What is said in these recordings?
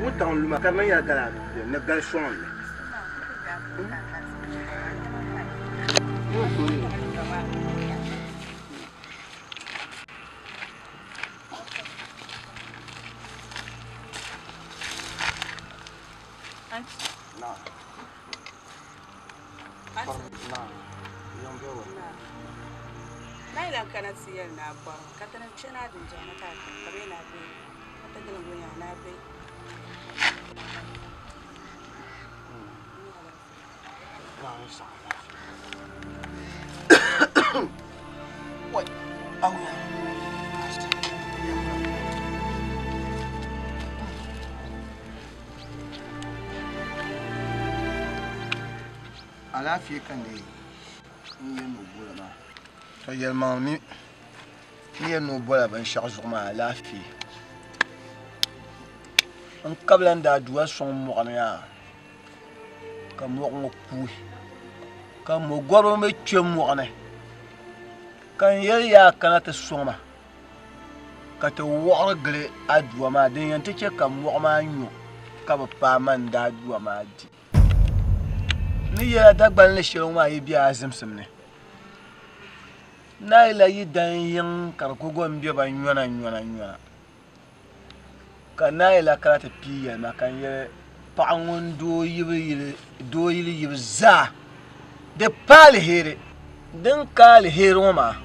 Wuntaŋ luma ka di niŋ ya gala ni gali sɔŋ li. Nayi lan kana ti yɛli ni a bɔrimi ka ti ni chani a dundɔŋ ni ka a kani ka bɛ ni a be ka ti gili ŋun yaa ni a be. Alaafee ka n dee n yɛn ni o bola maa. To yɛlimaŋli mi n yɛn ni o bola binshɛɣu zuɣu maa alaafee. N kabila n daa duwa sɔŋ mɔɣuni yaa ka mɔɣu ŋɔ kuui ka mɔgɔriba mi kpe mɔɣuni ka n yɛli yaa kana ti sɔŋ ma ka ti wɔɣiri gili aduwa maa din yɛn ti chɛ ka mɔɣu maa nyo ka bi paai ma n daa aduwa maa di. N ni yɛl a Dagbanli shɛli ŋɔ maa yi be a zimsim ni. Naayila yi dan yiŋ ka di ku go m-be ba nyɔna nyɔna nyɔna. Ka Naayila kana ti pii yɛli ma ka n yɛli paɣa ŋun doo yili yibu zaa di pa aliheri. Din ka aliheri ŋɔ maa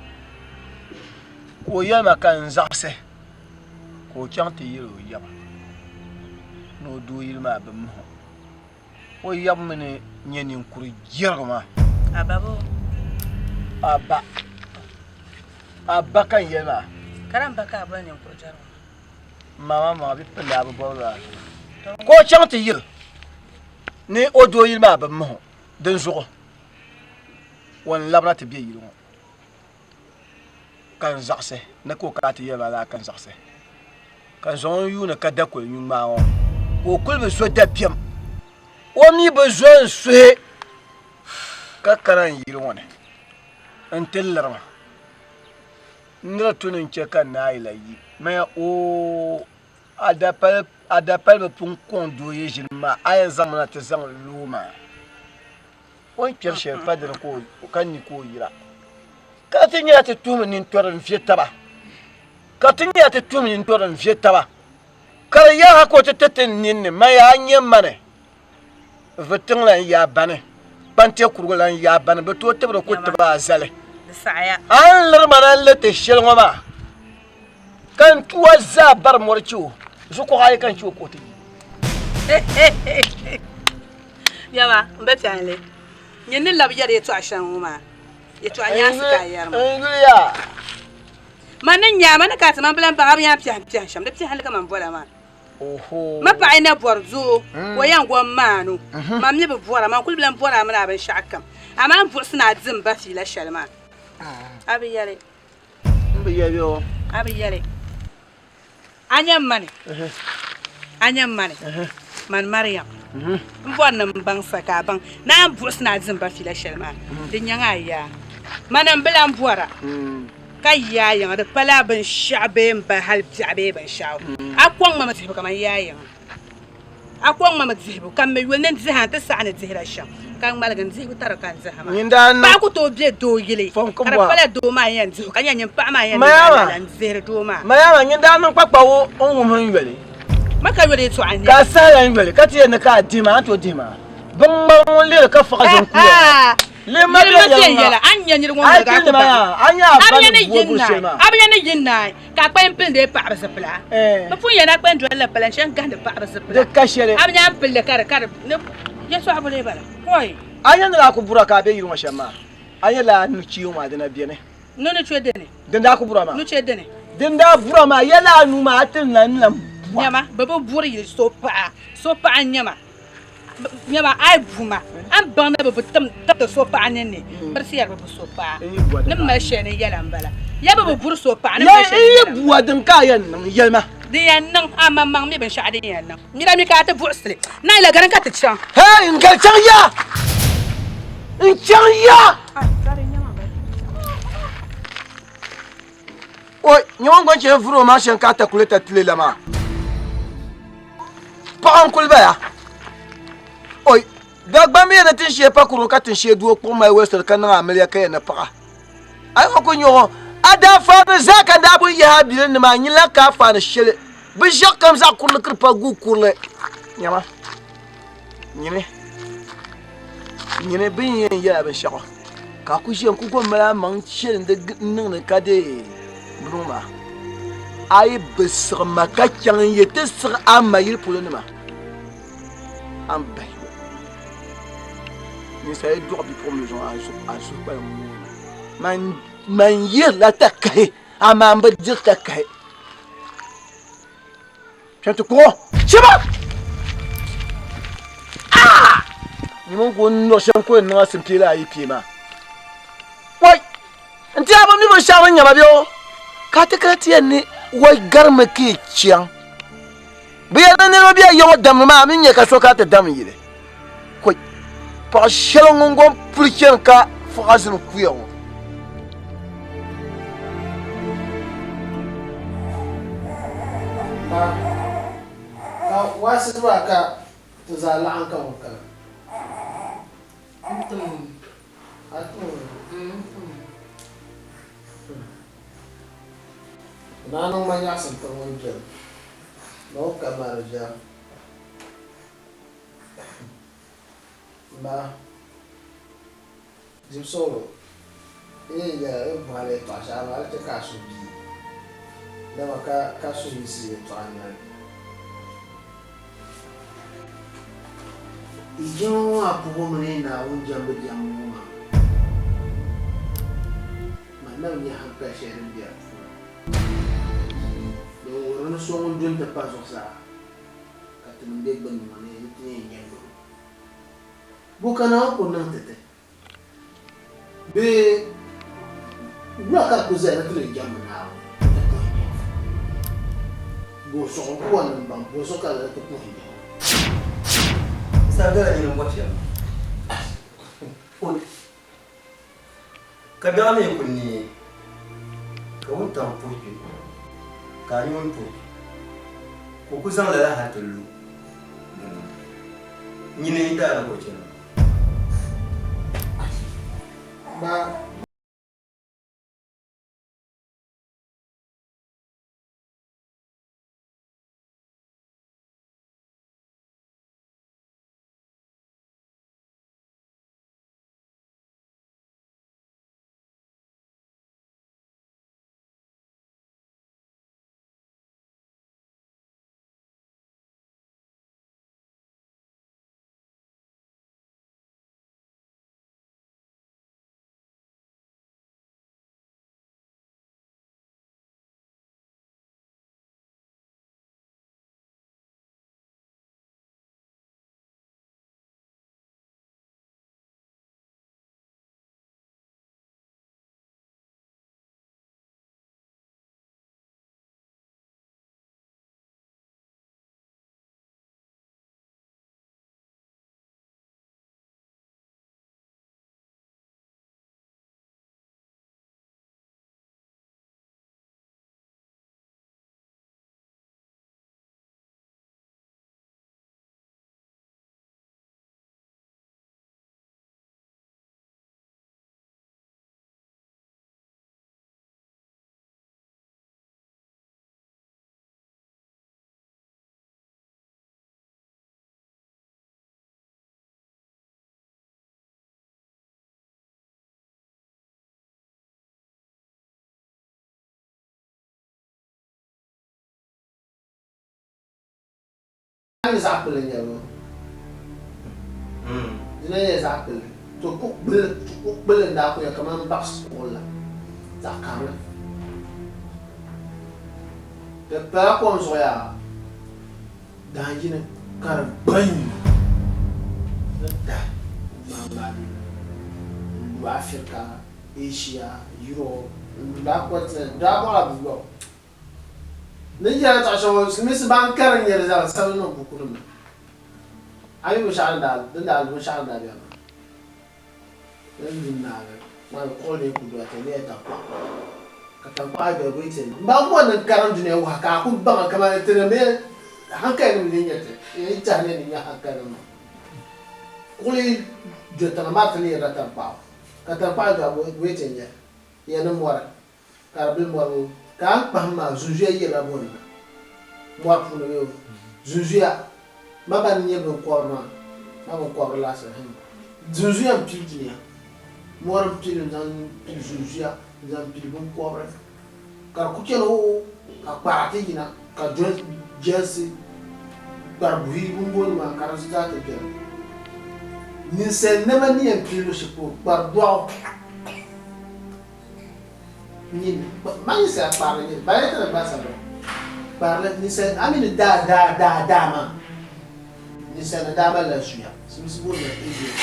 ka o yɛli ma ka n zaɣisi ka o chaŋ ti yɛl o yaba ni o doo yili maa bi mihi o. O yaba mi ni nyɛ ninkuri jɛrigu maa. A ba boo? A ba. A ba ka n yɛli maa. Ka di ba ka a boli ninkuri jɛrigu maa? M ma maa maŋa bi pindi a bi bɔbiri a zuɣu. Ka o chaŋ ti yiri ni o doo yili maa bi mihi o, dinzuɣu o ni labina ti be yili ŋɔ. Ka n zaɣisi ni ka o kana ti yɛli ma laa ka n zaɣisi. Ka n zaŋ o yuuni ka dakoli nyu ŋmaa ŋɔ ka o kuli bi zo dabiɛm. O mi bi zo n suhi ka kana n yili ŋɔ ni n-ti liri ma. N ni di tu ni n chɛ ka naai la yi maya oo a dapali bi pun kɔŋ doo yi ʒini maa a yɛn zaŋmi na ti zaŋ loo maa. O ni kpɛri shɛli pa dini ka ni ka o yira. Ka ti nyɛla ti tuhimi nintɔri n-vie taba. Ka ti nyɛla ti tuhimi nintɔri n-vie taba. Ka di yaha ka o ti ti ti ninni, Maya a nyɛ mani vi tiŋ lan yaa bani, kpante kurigu lan yaa bani, bɛ tooi tibiri ku tibi a zali. A ni liri ma na n-li ti shɛli ŋɔ maa, ka n tu a zaa bari mɔri chɛ o, zukuɣa ayi ka n chɛ o ka o ti yi. Yaba, m ba piɛlli, nyini ni labi yɛri yɛtɔɣa shɛŋa ŋɔ maa, yɛtɔɣa nyaansi ka a yɛri maa. N yuli yaa. Man ni nya a, man ni ka a ti man bi lan baŋ a bi yɛn piɛhim piɛhim shɛm, di piɛhimli ka man bola maa. Ma paɣa yi na bɔri doo ka o yɛn go m-maan o, man mi bi bɔra, man kuli bi lan bɔri a mini a binshɛɣu kam. Amaa m buɣisi ni a di m ba fiila shɛli maa. A bi yɛli. M bi yɛli o. A bi yɛli. A nya mani, a nya mani, mani Mariam, m bɔri ni m baŋ sa ka a baŋ ni a ni buɣisi ni a di m ba fiila shɛli maa, di nyaŋ a yaa. Mani m bi lan bɔra ka yaa yiŋa, di pala binshɛɣu bee m ba hal biɛɣu bee binshɛɣu. A kɔŋ ma mi dihibu kaman yaa yiŋa. A kɔŋ ma mi dihibu, ka m mi yuli ni n dihi a nti saɣi ni dihira shɛm, ka n ŋmaligi n dihibu tari ka n dihi a maa. Paɣa ku tooi be doo yili, ka di pala doo maa n-yɛn dihi o, ka nyɛ nyin paɣa maa n-yɛn niŋ alala n-dihiri doo maa. Mayama, nyin daa niŋ kpakpagu n-wum n yoli. Ma ka yoli yɛtɔɣa n-nyɛ. Ka a sahi lan yoli, ka ti yɛli ni ka a dihi ma, a ni tooi dihi ma. Biŋŋmari ŋun lihiri ka faɣi zaŋ kuya ŋɔ. Lihima viɛnyɛliŋga. A ni nya nir ŋun ŋmaligi a ku baŋ. A nya a ba ni booi shɛli maa. A bi nya ni yi naai ka a kpahim pilindi paɣiba zipila. Bɛ pun yɛn a kpahim dolila pala n-chani gahindi paɣiba zipila. Di ka shɛli. A bi nya a ni pilli ka di ka di yɛtɔɣa bulee bala. Kɔi. A nya ni daa ku bura ka a be yili ŋɔ shɛm maa? A nya lala nuchee ŋɔ maa dina beni? Ni nuchee dini? Din daa ku bura maa. Nuchee dini? Din daa bura maa, ya lala nuu maa a ti lan lan bua. Nyama, bɛ bi buri yili so paɣa. So paɣa n-nyɛ ma. Nyama a yi bu ma, a ni baŋ ni bɛ bi tim tiriti so paɣa ninni, birisi yɛri bɛ bi so paɣa. Ni mali shɛli ni yɛla m-bala. Ya bɛ bi buri so paɣa ni mali shɛli ni yɛla m-bala. N yi bu a, din ka a yɛn niŋ? Yɛlima. Din yɛn niŋ, a maŋmaŋ mi binshɛɣu din yɛn niŋ. Mira mi ka a ti buɣisi li. Naayila gari ka ti chaŋ. Hey, n gari chaŋ ya! N chaŋ ya! Oi, nyɛ ŋun gba chɛ vuri o maŋ shɛm ka a takuleta tile la maa. Paɣa n kuli bala. Oi, Dagbaŋ mi ni tinshee pakuro ka tinshee doo kpuɣi mali wɛsiri ka niŋ amiliya ka yɛn ni paɣa. A yi ku nya o, a daafaani zaa ka daa bun yahi a bili nima a nyini la ka afaani shɛli binshɛɣu kam zaɣ kurili kiri pa guui kurili. Nyama, nyini, nyini bɛ ni yɛn yɛla binshɛɣu ka a ku ʒiya n-ku gom mali amaŋ chɛlindi n-niŋdi ka deei bini ŋɔ maa. A yi bi siɣi ma ka chaŋ n-yi ti siɣi a ma yili polo nima. A ni bahi o. Ninsal yi dɔɣi bipuɣimbila zuɣu, a suhu kpalim ŋɔ ni. Man yirila takahi, amaa m bi diri takahi. Kpɛm ti kpuɣ o. Chɛ ba! Nyini ka o ni niŋ shɛm ka o yɛn niŋ a simpiɛla a yi kpee maa. Wai! N ti a bi mi binshɛɣu din nyɛ ma bɛ o? Ka a ti kana ti yɛn ni wai garimi ka yi chaŋ. Bɛ yɛli ni niriba bɛ ya ŋɔ damdi maa, a mi nya ka so kana ti dam n yili. Kɔi! Paɣ shɛli ŋun gom puli chani ka fuɣa zini kuya ŋɔ. Ba, ka waasi maa ka ti zaa laɣim ka ŋɔ kana. N tim o mi. A tim o mi? N tim o mi. Naa niŋ ma nyaɣisim pam ŋun beni, ni o ka ma di viɛlim. M ba, Jibsolo, n yɛn yɛli a, n yɛn bɔhi a la yɛtɔɣa shɛli amaa di chɛ ka a suhu bie, dama ka suhu yiɣisi yɛtɔɣa n-nyɛ li. Yi jiŋli ŋɔ maa pubu mini yi Naawuni jɛmbu jɛmbu ŋɔ maa, man na bi nya hankali shɛli din be di puuni. Din wuhiri ni so ŋun du nti pa zuɣusaa ka tinim be gbunni ŋɔ ni ni ti yɛn nya yom. Bo ka Naawuni kul niŋ ti ti? Bee wula ka di kul zaya ni ti lee jɛmdi Naawuni ni ti puhi jiŋli? Bozuɣu n-ku bɔri ni m baŋ bozuɣu ka di ni ti puhi jiŋli? Sagala nyini m-bɔri shɛm. Ka biɛɣu mi kuli neei, ka wuntaŋ puhi kpe, ka a nyuuni puhi kpe, ka o ku zaŋ lala hal ti lu di ni. Nyini n daa ni ka o chani maa. Ni zaɣ kpulli n-nyɛ li Dina nyɛla zaɣ kpulli. To kuɣ kpulli n-daa kul nyɛ kaman baɣisi kuɣili la, zaɣ karili. Di pala kom zuɣu yaa dahin yini ka di gbany ni tahi ŋmaŋ n-lu Afirika, Asia, Europe, n-lu daa continent, di daa bɔɣila buɣ yɔbu. Ni yɛla tɔɣ shɛŋa ŋɔ, silimiinsi ban karim nyɛ di zaŋ sabi niŋ bukunim ni. A mi binshɛɣu ni daa, din daa lu binshɛɣu ni daa beni maa, din lu n-naagi maa ni kuɣili ni ku doya ti leei taŋkpaɣu, ka taŋkpaɣu yi doya bɔ yi ti niŋ? M ba ku ni karim dunia wuhi ka a ku baŋ kamani ti ni mi hankalinim lee nyɛ ti, yi tɛhi ni ni nya hankalinim maa. Kuɣili yi do tiŋa maa ti leerila taŋkpaɣu, ka taŋkpaɣu yi doya bɔ yi ti nya? Ya ni mɔri. Ka di bili mɔri ŋɔ ka a ni kpahim maa zunzuya yirila bɔ ni na? Mɔri puuni bee o? Zunzuya, ma ba ni nyɛ binkɔbiri maa, ma binkɔbiri laasabu him. Zunzuya m-pili dunia. Mɔri m-pili n-zaŋ pili zunzuya, n-zaŋ pili binkɔbiri. Ka di ku chani o ka kpara ti yina ka jɛlisi kpari buhi bimbooni maa ka di zaa ti beni. Ninsalinima ni yɛn pili luɣ shɛli polo, kpari dɔɣu. Nyin ma ninsal kparili nyin ba ti ni gbansabili kparili ninsal a mi ni daa daa daa daa maa ninsal ni daa malila zuya simsi booni la alien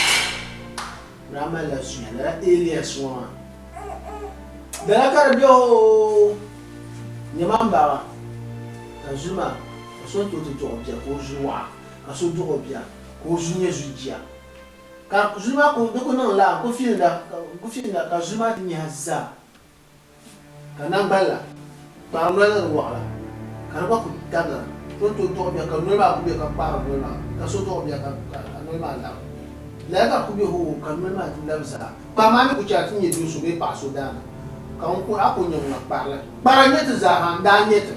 daa malila zuya lala aliens ŋɔ maa lala ka di be o nyɛma m baba ka zuli maa ka so ni tooi ti dɔɣi bia ka o zu waɣa ka so dɔɣi o bia ka o zu nyɛ zu jia. Ka zuli maa ku, di ku niŋ laa n-ku filinda, n-ku filinda ka zuli maa ti nyahi zaa, ka naŋgbal la kpaari noli ni di wɔɣila, ka di gba ku tabira. So ni tooi dɔɣi bia ka noli maa ku be ka kpaari noli maa, ka so dɔɣi bia ka noli maa labi. Lala ka di ku be hoo ka noli maa ti labi zaa. Kpahi maa mi ku chɛla ti nyɛ do so bee paɣa so daana, ka ŋun ku a ku nyɛ ŋuna kpari li. Kpara n-nyɛ ti zaa ha, n-daa nyɛ ti.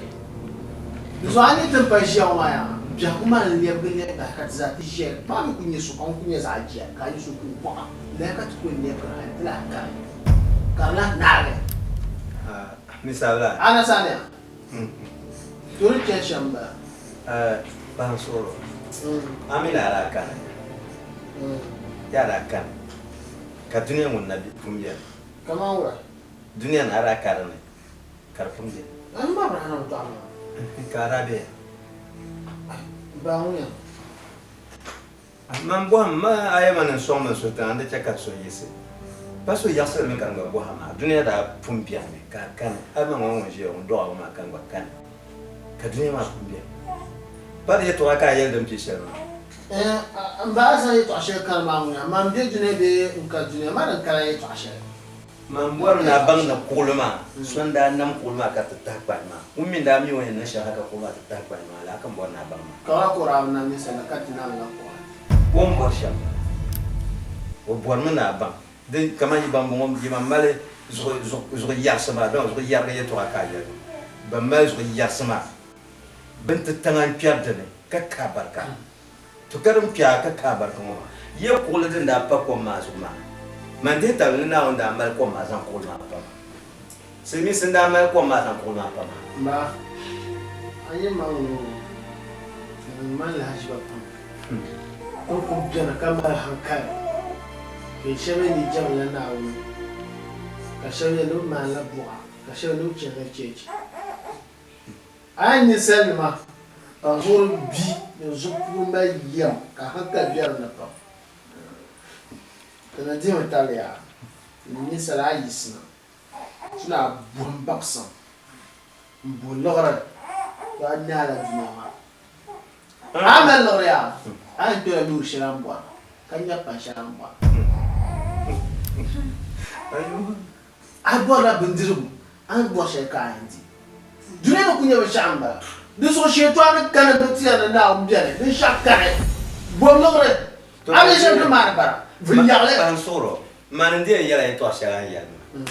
Di zuɣu a ni ti pa ʒiya ŋɔ maa yaa, biɛhigu maa n-lɛbigi lɛbi bahi ka ti zaa ti ʒiya li. Maa mi ku nyɛ so ka ŋun ku nyɛ zaɣ jia ka a nyɛ so ku bɔɣa lala ka ti ku lɛbigiri hali ti lahi kari ka di lahi naagi. Ninsabila. A na sani ya? To ni chani shɛm m-bala. Paɣa suɣulo, a mi ni a daa kani, ya daa kani ka dunia ŋun na pun beni. Kaman wula? Dunia ni a daa ka di ni. Ka di pun be. A ni ma Abraham dɔɣim maa. Ka a daa be ya? Ba ŋuya. Man bɔhim ma a yɛma ni n sɔŋ ma n suhu tiŋa n di chɛ ka n suhu yiɣisi. Pa so yiɣisili mi ka n gba bɔhi a maa. Dunia daa pun beni ka a kani, hal man ŋɔ ŋun ʒiya ŋun dɔɣi a ŋɔ maa ka n gba kani, ka dunia maa pun beni. Pa di yɛtɔɣa ka a yɛli din pii shɛli maa. Ɛɛn, m ba a zaŋ yɛtɔɣ shɛli kani maa ŋuya, man be dunia bee n ka dunia, man n kala yɛtɔɣ shɛli. Man bɔri ni a baŋ ni kuɣili maa, so n-daa nam kuɣili maa ka ti tahi kpahi maa. Ŋun mi n-daa mi o ni yɛn niŋ shɛli hal ka kuɣili maa ti tahi kpahi maa, lala ka m bɔri ni a baŋ maa. Ka o ka o daa bi nam ninsal la ka ti namla kuɣili. O ni bɔri shɛm maa, o bɔrimi ni a baŋ di kaman yi bambɔŋɔ yi man mali zuɣu yɛrisi maa, dama zuɣu yɛrigi yɛtɔɣa ka a yɛli maa, bɛn mali zuɣu yɛrisi maa, bɛ ni ti tiŋa n-kpɛri di ni ka kahi barika. To ka din kpɛa ka kaai barika ŋɔ maa, ya kuɣili din daa pa kom maa zuɣu maa, man dihi tabili ni Naawuni daa mali kom maa zaŋ kuɣili maa pa maa. Silimiinsi n-daa mali kom maa zaŋ kuɣili maa pa maa. M ba, a nyɛ ma ŋuni o ni mali lahiʒiba pam n kuli beni ka mali hankali, ka yi shɛba yɛn ni jɛmdila Naawuni, ka shɛba yɛn ni bɛ maanila buɣa, ka shɛba yɛn ni bɛ chanila cheechi. A yi ninsalinima ban zuɣuri bi ni zuɣu puuni mali yɛm ka hankali be di ni pam, ti ni dihimi tabili yaa ni ninsal a yiɣisina ti ni a bohim baŋsim m-bo liɣiri to a naala dunia maa. A mali liɣiri yaa a ni kpɛla loori shɛli a ni bɔri ka nya pan shɛli a ni bɔri. A bɔrila bindirigu, a ni bɔri shɛli ka a yɛn di. Dunia ni kul nyɛ binshɛɣu m-bala. Di zuɣu shɛtɔɣu ni kani bɛ ti ya ni Naawuni beni, binshɛɣu kani. Bom liɣiri, a ni shɛm ti maani bara, vinnyaɣili. Paɣ suɣiro, mani n-di yɛn yɛla yɛtɔɣ shɛli a ni yɛli maa.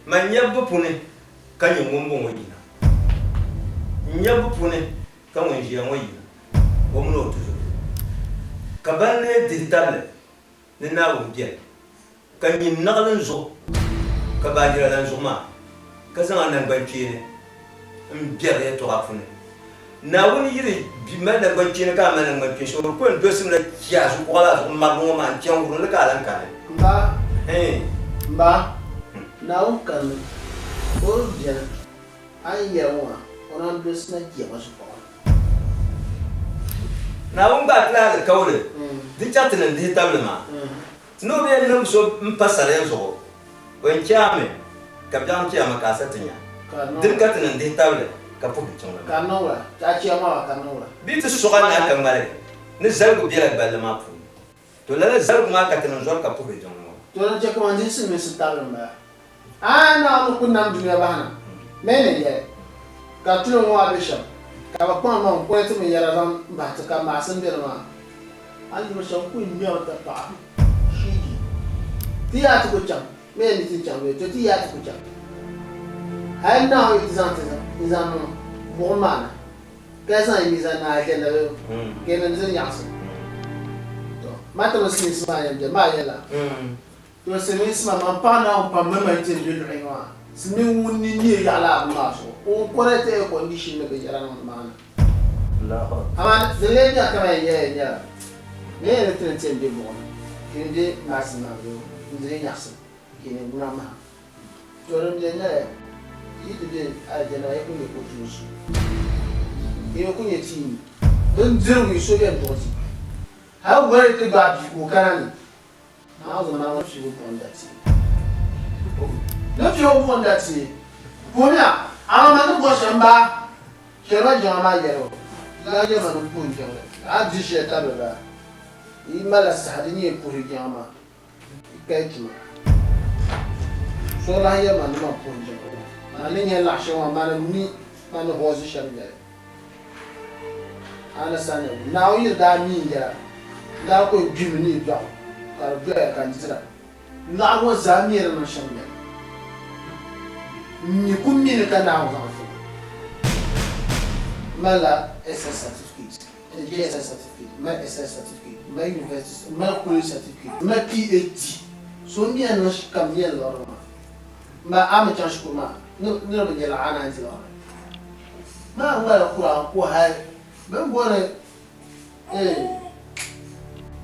Man nyɛbu puuni ka nyɛ ŋumbɔŋɔ yina. N nyɛbu puuni ka ŋun ʒiya ŋɔ yina, o mini o tuzo. Ka ban lee dihi tabili ni Naawuni beni, ka nyin naɣilim zuɣu, ka baajira lan zuɣu maa, ka zaŋ a naŋgbankpeeni m-bɛri yɛtɔɣa puuni. Naawuni yi di bi mali naŋgbankpeeni ka a mali naŋgbankpeen shɛli, o di ku yɛn dolsimla chi a zuɣukuɣa la zuɣu m-marigi ŋɔ maa n-chaŋ wurim li ka a lan kani. M ba, m ba, Naawuni kani, o di beni, a ni yɛli ŋɔ maa, o naan dolsila chi a zuɣukuɣa la. Naawuni gbaai ti la alikauli din chaŋ ti ni dihi tabili maa ni o bi yɛn niŋ so m-pa sariya zuɣu, o yɛn chɛ a mi ka biɛɣu ni chɛ a mi ka a sa ti nya. Dini ka ti niŋ dihi tabili ka puhi jiŋli maa? Bɛ ti sɔɣi a na ka ŋmaligi ni zaligu bela gballi maa puuni. To lala zaligu maa ka ti niŋ zɔri ka puhiri jiŋli ŋɔ. To ni chɛ kaman dihi silimiinsi tabili m-bala. A Naawuni ku nam dunia bahi na, mɛ ni yɛli, Ka tulim ŋɔ a be shɛm, ka bɛ kpaŋ maŋ n-kɔni ti binyɛra zaŋ bahi ti ka maasim be ni maa. A ni yuri shɛm ku ŋmɛri tapaɣa shiigi. Ti yaa ti ku chaŋ, mɛ ni ti chaŋ bee? To ti yaa ti ku chaŋ. Hal Naawuni yi ti zaŋ ti n-zaŋ niŋ buɣim maa ni, ka zaŋ yi mi zaŋ niŋ alijanna bee ka yi niŋ dini nyaɣisim. To, ma ti mi silimiinsi maa yɛn beni maa yɛla. To silimiinsi maa, man paɣ Naawuni pam mini man chani bɛ luɣ yini maa, silimiin ŋun ni neei yaɣila a bini maa zuɣu, o ni kɔrɛti air condition ni binyɛra niŋ ni maa ni. Amaa din lee beni kaman yɛn yɛli nyɛla, bɛ yɛn ni ti ni ti yɛn be buɣim ni, ka yi be maasim maa bee n-diri nyaɣisim, ka yi ni ŋuna maha. To din beni nyɛla, yi ti be alijanna yi ku nya kɔtoonsi, yi mi ku nya tia mi. Bindirigu yi so yɛn duɣi ti, hal wari ti gbaai bia ka o kana ni. Naawuni maa ŋɔ fiibu buɣim da ti. Ni fiibu buɣim da ti. Puhimiya, amaa man ni bɔri shɛm m-baa, chɛri ba jiŋa maa yɛli o, Lala nyɛ man ni puhi jiŋli, ka a di shɛli tabili ba. Yi malila saha di nyɛ yi puhiri jiŋa maa, yi kali tuma. So lahi yɛli ma ni man puhi jiŋli ŋɔ, man ni nya laɣ shɛŋa maa, mani mi man ni hɔɔzi shɛm nyɛli. A ni sani Naawuni yi daa mi n yɛla, n daa kul gbimi ni yi dɔɣi ka di doya ka n dira. Laɣiri ŋɔ zaa mi ni niŋ shɛm nyɛli, m mi ku mi ni ka Naawuni zaŋ ti ma. M malila SS certificate, JSS certificate, m mali SS certificate, m mali university, m mali college certificate, m mali PhD. So m mi ni niŋ shɛm nyɛli liɣiri maa. M ba, a mi chaŋ shikuru maa niriba bi nyɛ liɣiri a naan di liɣiri. Maa ŋmala kura n-ku hal bɛ ni bɔri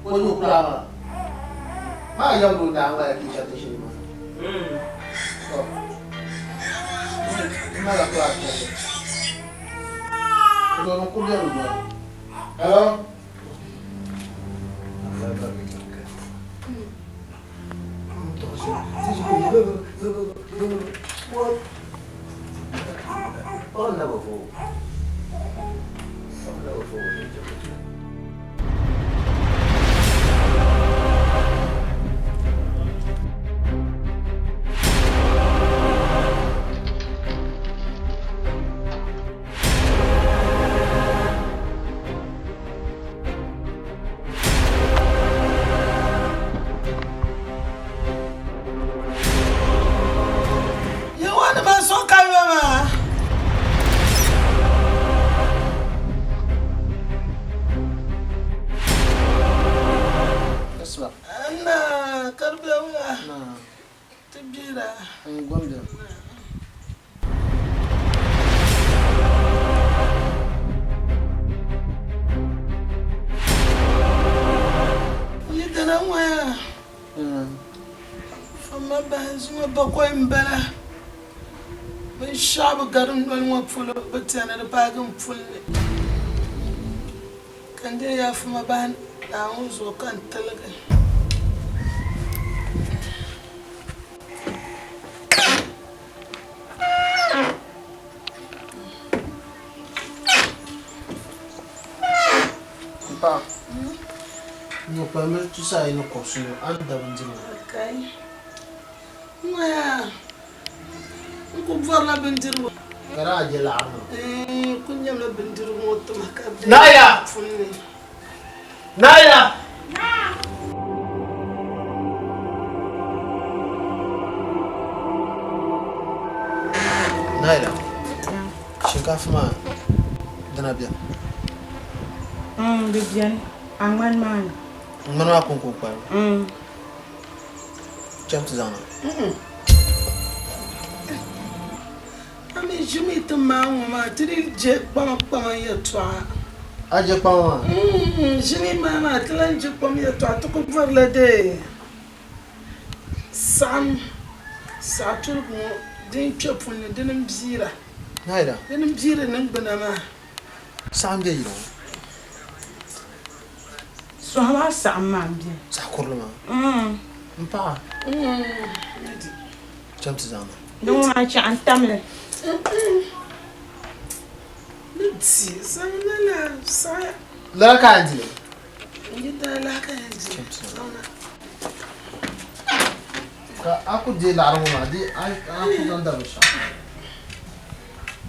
o nyu kuraa maa. Maa yɛm doo daa ŋmala picha ti shili maa. Tɔ! M mala kuraa piɛlli. N doo ni ku beni noli. Hello? Yehowa so ka yɔ maa. Anna karibɛwula ti bira. Yi dana ŋɔya fama bahi zuŋɔ bakɔi m-bala binshɛɣu bi gari noli ŋɔ polo bi tɛni di paagi m puli ni ka n dee yaa fama bahi Naawuni zuɣu ka n tiligi. M paɣa, n ni kpalimli tusa ayi ni kɔbisinu a ni da bindirigu. Okay. N ŋɔya, n ku bɔrila bindirigu. Ka daa je laɣiri maa. N ku nyamla bindirigu ŋɔ tima ka be Naya! puli ni. Naya! Naila, shinkaafa maa dina beni? Di beni, a ŋmani maa ni. N ŋmani maa kɔŋko n-kpalim? Cham ti zaŋ na. A mi ʒimi ti maai ŋɔ maa ti di je kpama kpama yɛltɔɣa. A je kpama maa? Ʒini maa maa ti lan je kpam yɛltɔɣa ti ku bɔrila dee saɣim saɣituligu ŋɔ din kpe puli ni dini m-biira. Naida. Dini m-biiri niŋgbuna maa. Saɣim be yili ŋɔ. Sɔhi maa saɣim maa m-beni. Saɣ kurili maa? M paɣa. Cham ti zaŋ na. Di ŋɔ maa chaɣ n-tam li. Ni di zaŋ na la saɣaya. Lala ka a yɛn di li? N yi daa lahi ka yɛn di zaŋ na. Ka a ku deei laɣiri ŋɔ maa, di a ku zaŋ da binshɛɣu.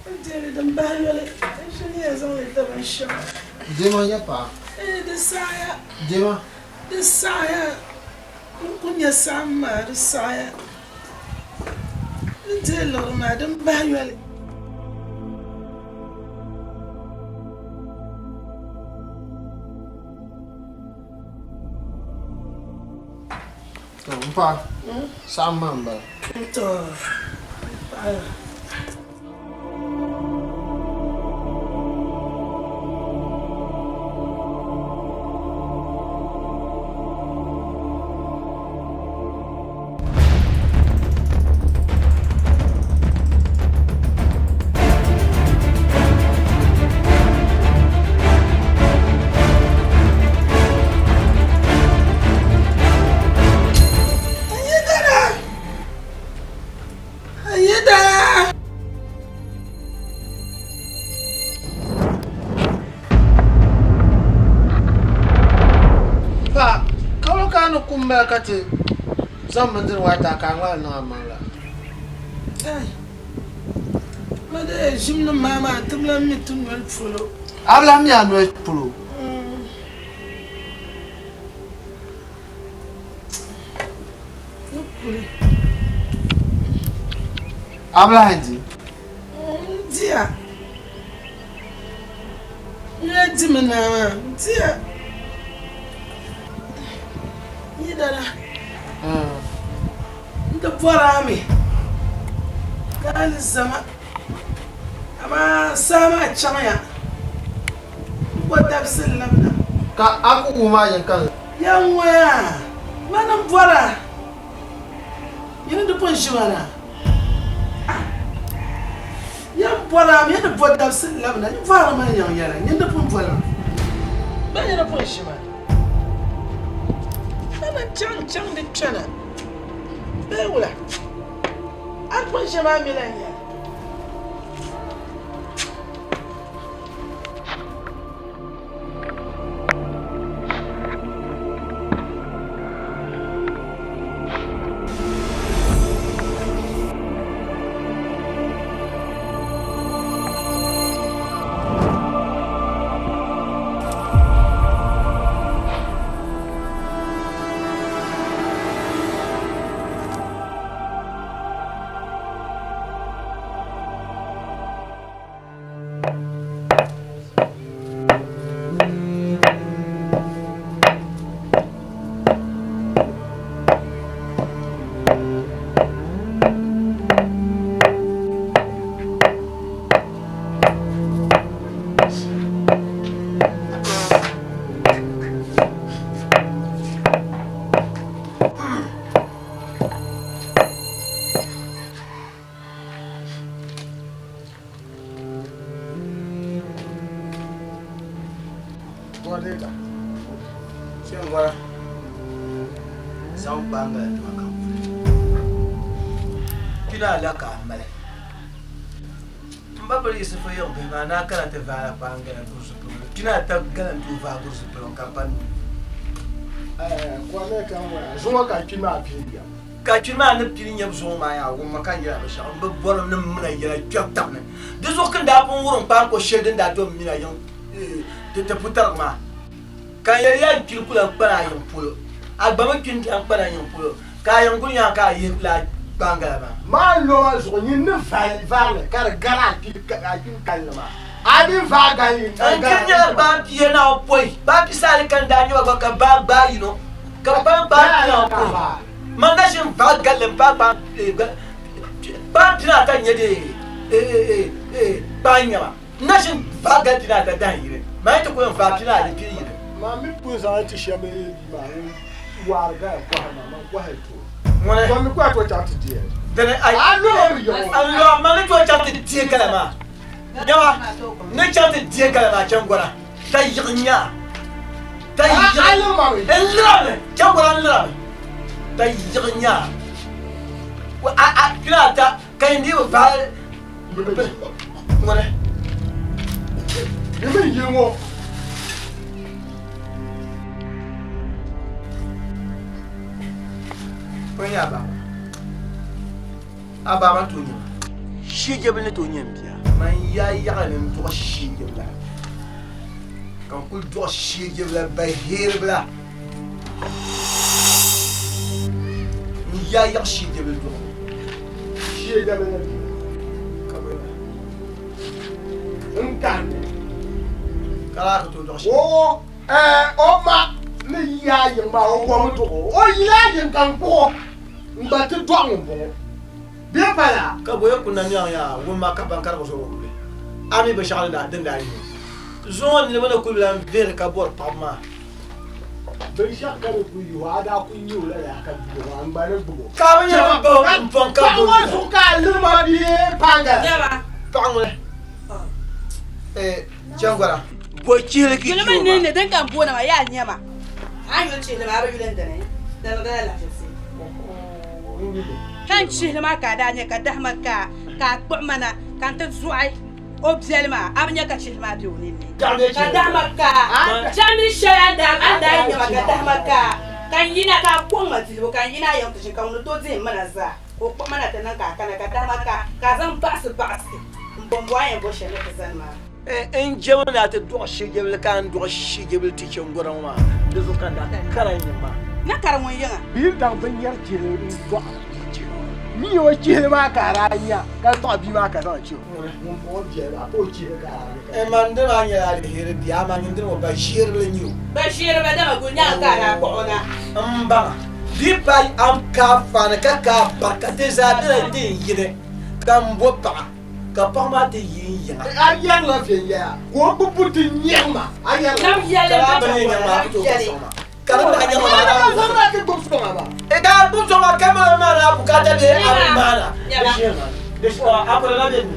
N deei li din bahi yoli, n shiri ni yɛn zaŋ li da binshɛɣu. Deema ya paɣa. Ee, di saɣaya. Deema. Di saɣaya. N ku nya saɣim maa, di saɣaya. N deei liɣiri maa din bahi yoli. To m paɣa, saɣim maa m-bala. To m paɣa. Pa, ka o ka ni kum mali ka ti zaŋ bindirigu ata ka a ŋmaai niŋ a maŋ la. Ai, ma dee ʒim ni maa maa ti bi lahi mi ti noli polo. A bi lahi mi a noli polo? Ni kuli. A bi lahi di? N diya. N lee dimi naa maa, n diya. Yi dana. N ti bɔri a mi ka a ni zama, amaa saha maa chaŋya. N ko dabisili labina. Ka a ku wum a yɛn ka. Ya ŋ-ŋɔya, mani m-bɔr a, nyini di pun ʒi ma na. Ya m-bɔr a mi ni bɔ dabisili labina, n bɔhiri ma nyaŋ yɛla, nyini di pun boli ma. Bɛ nyini pun ʒi ma na. Mani n-chaŋ n-chaŋ di kpɛna bee wula? A ni pun ʒi ma mi la n-yɛli. Chɛŋgɔra zaŋ kpaangala tuma kam puli. Kpina la ka a mali. M ba biri Yisifu yiŋ bihi maa naa kana ti vaala kpaangala guri zupiligu. Kpina ata gala n-tooi vaai guri zupiligu ka pa nuu. Zuŋɔ ka kpini maa pili ya. Ka kpini maa ni pili nyɛbu zuŋɔ maa yaa wumma ka n yɛla binshɛɣu m bi bɔri ni m mina yɛla kpɛbu tab ni. Di zuɣu ka n daa pun wurim kpaai ko shɛli din daa do m mina yiŋ ti putarigi maa. Ka n yɛli ya n kpini ku lan kpana a yiŋ polo, a gba mi kpini lan kpana yiŋ polo, ka a yiŋ guli nyaŋ ka a yihi lala kpaangala maa. Maa n lo maa zuɣu nyin ni vaai li ka di gari a kpini kalinli maa. A mi vaai gali N kpini nyɛla kpaan pia ni awopɔi, kpaan pisaali ka n daa nya ba gba ka baa gbaai yino, ka bɛ kpalim kpaan pia ni awopɔi. Man na ʒin vaai galli m-paai kpaan pinaata n-nyɛ di kpaan nyɛma. N na ʒin vaai gali pinaata dahin yini. Man yi ti ku yɛn vaai pinaayi pini yini. Man mi pun zaŋ li ti shɛba bia maa ŋun waari gaya kɔhiri maa, man kɔhi li ti o. Ŋuni? Man mi ku a tooi chaŋ ti deei li. Dini ai. A lo ma mi yaɣi o. N lo a, man ni tooi chaŋ ti deei gala maa. Nyama, n ni chaŋ ti deei gala maa chaŋgɔra ka yiɣi nya a. Ka yiɣi. A lo ma mi. N lirimi, chaŋgɔra n lirimi ka yiɣi nya a. A pina ata ka yi dii bi vaai Ŋuni? Nyami n yili ŋɔ. O nyɛ a baaba. A baaba n tooi nyɛ ma. Shiejɛbili ni tooi nyɛ m bia. Man yaa yaɣili ni n dɔɣi shiejɛbila. Ka n kuli dɔɣi shiejɛbila baheeribila. N yaa yaɣi shiejɛbili dɔɣibu. Shiejɛbili ni bia. Ka bɛ n kahindi. Ka laa ku tooi dɔɣi shiejɛbila. O o ma ni yaa yiŋ maa o kɔmi dɔɣi o. O yila yiŋ ka n kpuɣi o. N gba ti dɔɣi ŋun bɔŋɔ bee pala. Ka bɔya ku na nyaŋ yaa wumma ka ban karigi zuɣu bi kuli. A mi binshɛɣu din daa yi zuŋɔ niriba ni kuli lan vihiri ka bɔri paɣibu maa. Binshɛɣu ka di kuli yihi o, a daa kuli nya o lala ka gbubi o, a gba ni gbubi o. Ka a bi nya bɛ bahi o m-pɔŋ ka Paɣa ŋɔ zuɣu ka a liri ma bee paangala? Paɣa ŋuni? Ee, Chɛŋgɔra. Bɔ chihili ki Yuli chi o mi maa. ni din ka m booni maa yaa nya ma. A ni yuli chihili maa a bi yuli n dini dini bi la lahiʒibisi. Ka n chihili maa ka a daa nya ka dahima ka ka a kpuɣi ma na ka n ti zuɣi o biɛli maa a bi nya ka chihili maa be o ninni. Ka dahima ka chandi shɛli a ni daa nya ma ka dahima ka ka n yina ka a kɔŋ ma dilibu ka n yina a yiŋ ti ʒini ka ŋuni tooi dihi m mina zaa ka o kpuɣi ma na ti niŋ ka a kana ka dahima ka ka a zaŋ baɣisi baɣisi m bɔmbo a ni yɛn bo shɛli ni ti zani maa. N jɛmi ni a ti dɔɣi shijibili ka n dɔɣi shijibili ti chɛ n-gɔra ŋɔ maa, di zuɣu ka n daa kara n yiŋ maa. Na kari ŋun yiŋa. Bia daŋ binyɛri chihili n-dɔɣi bia chihili o. Mi o chihili maa ka a daa nya ka dɔɣi bia maa ka zaŋ chih o. Ŋun bɔŋɔ biɛli maa ka o chihili ka a daa nya ka. Man dini maa nyɛla aliheri bia, amaa nyin dini ŋɔ ba ʒiɛribili n-nyɛ o. Ba ʒiɛriba dama guli nyaŋ ka a daa kpuɣi o na. M baŋa, di yi paai a ni ka a fani ka ka a barika, ti zaa bela tin yini ka m bo paɣa. Ka paɣ maa ti yi n yiŋa. A yɛrila viɛnyɛla ka o gbubi buti n-nyaŋ ma. A yɛrila. Nam yɛli Ka n a bini ka nyaŋ maa, a ku tooi gbubi sɔŋ ma. Ka di daa nyaŋ ma maa, a daa Ka zaŋ ti gbubi sɔŋ a maa. E daa gbubi sɔŋ ma ka mali maa ni a bukaata bee a bi maana. A kuli na bɛ ni.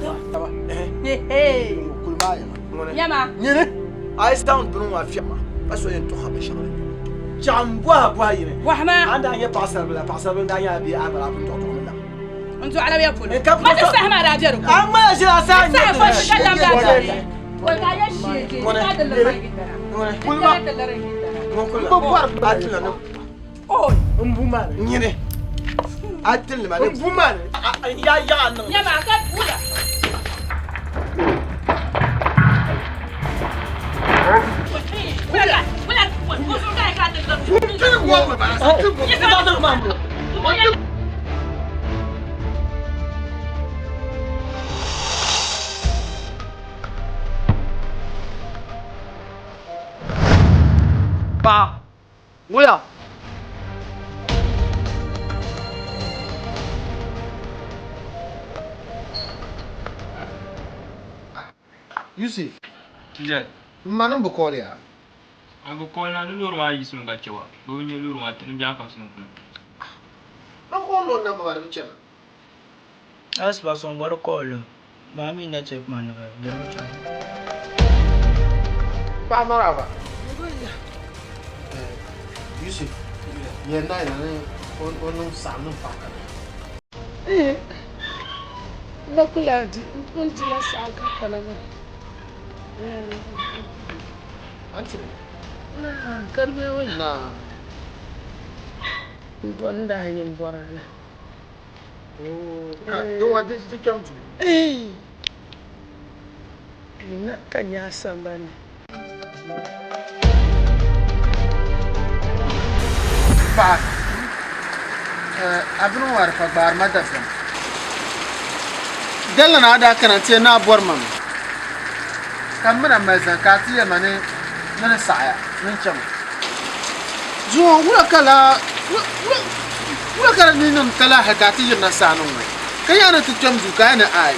Nyama. Nyini, a yi zaŋ bini ŋɔ a fiɛɣ ma, ka so yɛn tuhi a binshɛɣu ni. Chaɣ m-bɔhi a bɔhi yini. Bɔhi ma. A ni daa nyɛ paɣisaribila, paɣisaribila n-daa nyɛ a bee a gba daa pun dɔɣi dɔɣimi laɣim. N dɔɣila ya polo. Ma ti saha maa daa be di ko. A ŋmaya ʒiri a saha nyɛ dini. Saha ka lam daa be di ko. Ka ya shee je ka di liri ma gitara. Kulima. Ka di liri gitara. Kulima. Oi. N bu ma ni. Nyini. A tilli ma. N bu ma ni. Ya yaɣa niŋ. Nyama ka buya. Wula wula wula ka di liri. Paɣa, wula? Yusuf, Njɛ. M ma niŋ bi kooli a? A bi kooli na ni loori maa yiɣisimi ka chɛ ba. Bɛ bi nya loori maa ti ni biɛɣu ka sunsuuni. N kooli o namba maa di bi chana. Asiba sɔŋ gba di kooli o. Maa mi network maa ni bala, di bi chana. Paɣa maraba. Yusuf, yɛn naai na ni o niŋ saɣim niŋ paɣa kana. Eeh n na kuli lahi di n pun dila saha ka kana maa. Aunty. Naa karibe o Naa. N bo n daa yɛn bɔri a la. Oh, ka di wa di kpɛm duu. Eeh na ka nya a sambani. Paɣa, a bini ŋɔ a di pa gbaari ma dabiɛm. Dali na a daa kana nti yɛn ni a bɔri ma mi, ka m mi na mali zani ka a ti yɛli ma ni ni di saɣiya ni n chami. Zuŋɔ wula ka laa wula ka di ni niŋ ka laa hal ka a ti yirina saa ni ŋɔ ka yaa ni ti kpɛm duu ka a yɛn ni aai?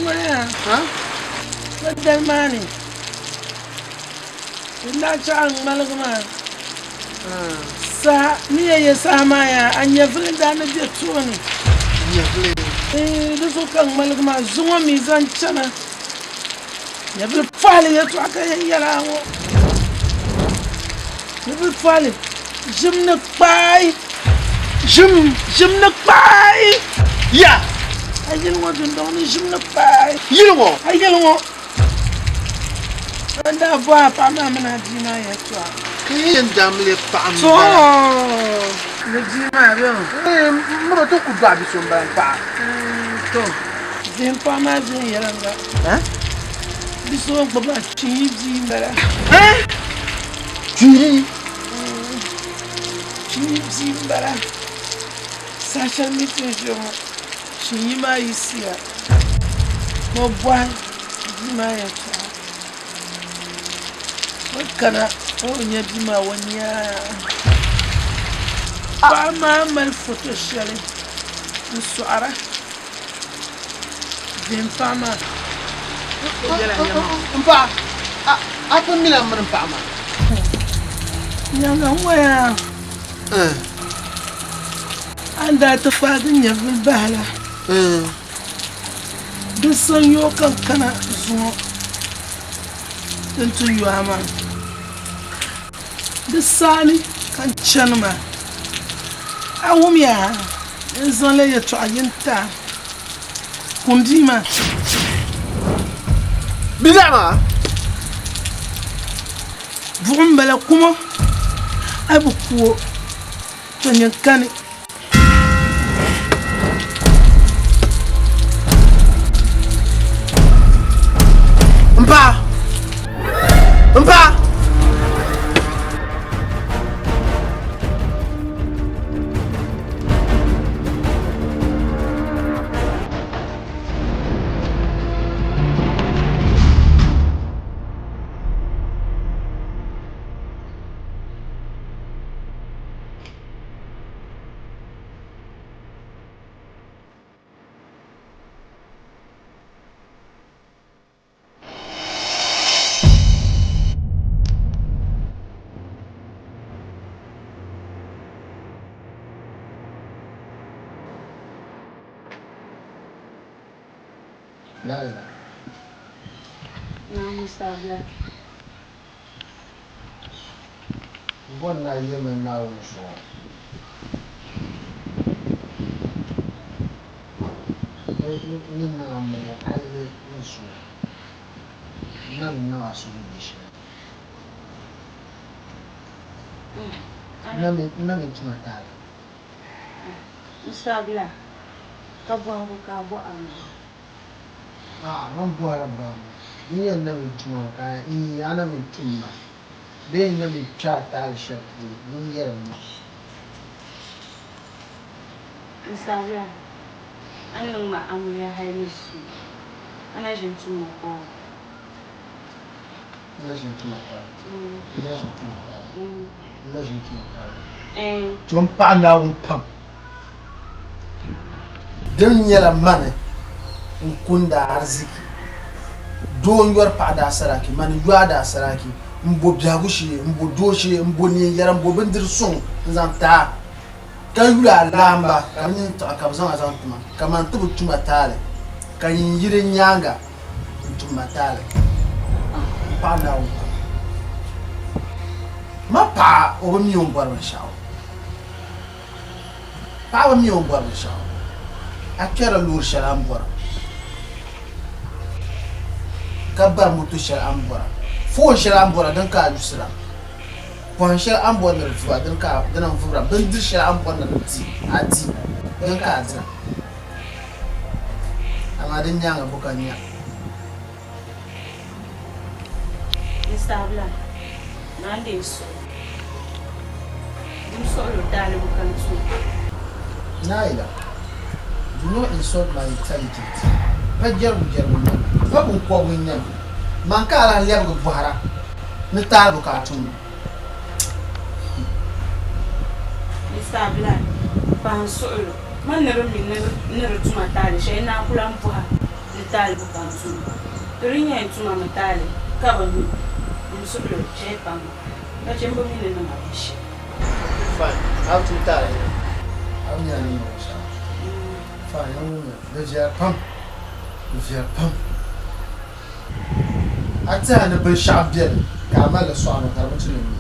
Waya, bɛ dali maa ni, din daa chaɣ ŋmaligi maa saha ni yɛn yɛ saha maa yaa, a nyɛvili daa ni be tooni. Di zuɣu ka ŋmaligi maa zuŋɔ mi zaŋ chana. Nyɛvili pɔhili yɛtɔɣa ka yɛn yɛl a ŋɔ. Nyɛvili pɔhili, ʒim ni kpaai. Ʒim, ʒim ni kpaai. Ya! A yili ŋɔ dundɔŋ ni ʒim ni paai. Yili ŋɔ? A yili ŋɔ. N daa bɔhi a paɣa maa mini a bia maa yɛltɔɣa. Ka yi yɛn daamli paɣa m-bala. Tɔ! Ni bia maa bɛ o? M ma ti ku dɔɣi bi so m-bala m paɣa. Tɔ! Vihim paɣa maa viɛnyɛliŋga. Bi so o gbubi maa chinyi bia m-bala. Chinyi? Chinyi bia m-bala. Saha shɛli mi ti ni ʒiya ŋɔ, chinyi maa yiɣisiya ni o bɔhi bia maa yɛltɔɣa. O kana o bi nya bia maa o nyaa. Paɣa maa mali foto shɛli n-sɔɣira vihim paɣa maa. M paɣa, a pun mina m mini m paɣa maa? Nyaaŋa ŋɔ yaa, a ni daa ti faagi n nyɛvili bahi la. Di sanyoo ka n kana zuŋɔ din ti yo a maa. Di saani ka n chani maa, a wumya n zaŋla yɛtɔɣa yini ti a, kum bia maa. Bia lɛɣu maa? Buɣim m-bala kum o, a bi ku o, tɔ nyin kani. M paɣa! M paɣa! Lala. Naa Musa Abla. Bɔri ni a yɛlimi Naawuni zuɣu. Ni niŋ amiliya palli ni suhu, n na bi niŋ a suhu ni shɛli. N na mi tuma taali. N sabila, ka bɔhigu ka a bɔh a maa. A'a, man bɔhiri ba mi, n yɛn na mi tuma ka n yi a na mi tum ma bee n na mi kpe a taali shɛli puuni, nyin yɛlim ma. N sabila, a ni niŋ ma amiliya hal ni suui, a na ʒini tum ma taali. N na ʒini tum a taali. N na ʒini tum a taali. N na ʒini tum a taali. To m paɣi Naawuni pam. Din nyɛla mani n-kundi ariziki. Doo n-yɔri paɣa daasaraki, mani n-yo a daasaraki. M-bo biɛhigu shee, m-bo doo shee, m-bo neen yɛra, m-bo bindiri suŋ n-zaŋ ti a, ka yuli a laamba ka bɛ nini tiɣi ka bɛ zaŋ a zaŋ ti ma, ka man ti bi tum a taali, ka nyin yi di nyaaŋa n-tum ma taali. M paɣa Naawuni pam. Ma paɣa o bi mi o ni bɔri binshɛɣu. Paɣaba mi o ni bɔri binshɛɣu. A kpɛrila loori shɛli a ni bɔra ka bari moto shɛli a ni bɔra foon shɛli a ni bɔra dini ka a yusira pɔhim shɛli a ni bɔri ni di vuba dini ka dini n vubira bindiri shɛli a ni bɔri ni di di a di dini ka a dira amaa din nyaaŋa bo ka n nya. N sahabila, naa n-deei suɣili. Dim suɣili o taalibu ka n ti o. Naila, do not insult my intelligence. Pa jɛrigu jɛrigu n-nyɛ ma, pa biŋkɔbigu n-nyɛ ma. Man ka a lahi lɛbigi bɔhira ni taalibu ka a tum ma. N sahabila, pahi n suɣili. Man ni bi mi ni di tuma taali shɛli, n naan ku lahi bɔha. Ni taali bu pam tum. To di nyɛ n tuma mi taali ka bi mi n suhuri chɛhi pam ka chɛ m bi mi ni niŋ a binshɛli. Fine, a bi tum taali yɛli. A bi mi a ni niŋ binshɛɣu. Fine, n wumya. Di viɛli pam. Di viɛli pam. A tɛha ni binshɛɣu beni ka a mali li sɔɣi mi ka di bi tu ni n mi.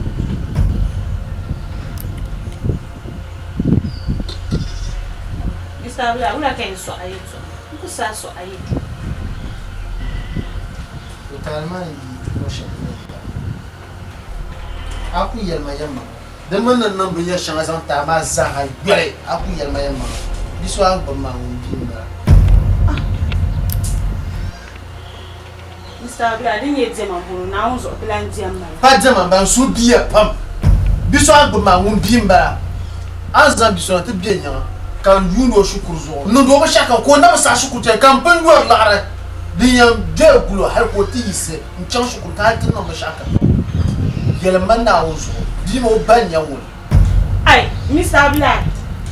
Di Mr. Abdullah, wula ka yɛn sɔɣi a yɛltɔɣa? N ku sahi sɔɣi a yɛltɔɣa. O taali maa ni yi luɣ shɛli ni yɛn bala. A ku yɛli ma yɛlimaŋli. Di mini ni niŋ binyɛr shɛŋa zaŋ ti a maa zaaha yoli, a ku yɛli ma yɛlimaŋli. Bi so a ni gbubi maa, ŋun bia m-bala. Mr. Abdullah, din nyɛ diɛma m-bɔŋɔ, Naawuni zuɣu ti lan diɛm ma la. Pa diɛma m-bala, n suhu biya pam. Bi so a ni gbubi maa, ŋun bia m-bala. A ni zaŋ bi so na ti be yiŋa ka n yuuni o shikuru zuɣu n-niŋdi o binshɛɣukam ka o na bi saɣi shikuru chani ka m pun yɔri liɣiri din yɛn doya guli o hali ka o ti yiɣisi n-chaŋ shikuru ka hali ti niŋ binshɛɣukam. Yɛlim ma Naawuni zuɣu, bia maa o ba n-nyɛ ŋuni? Ai, Mister Abdulai,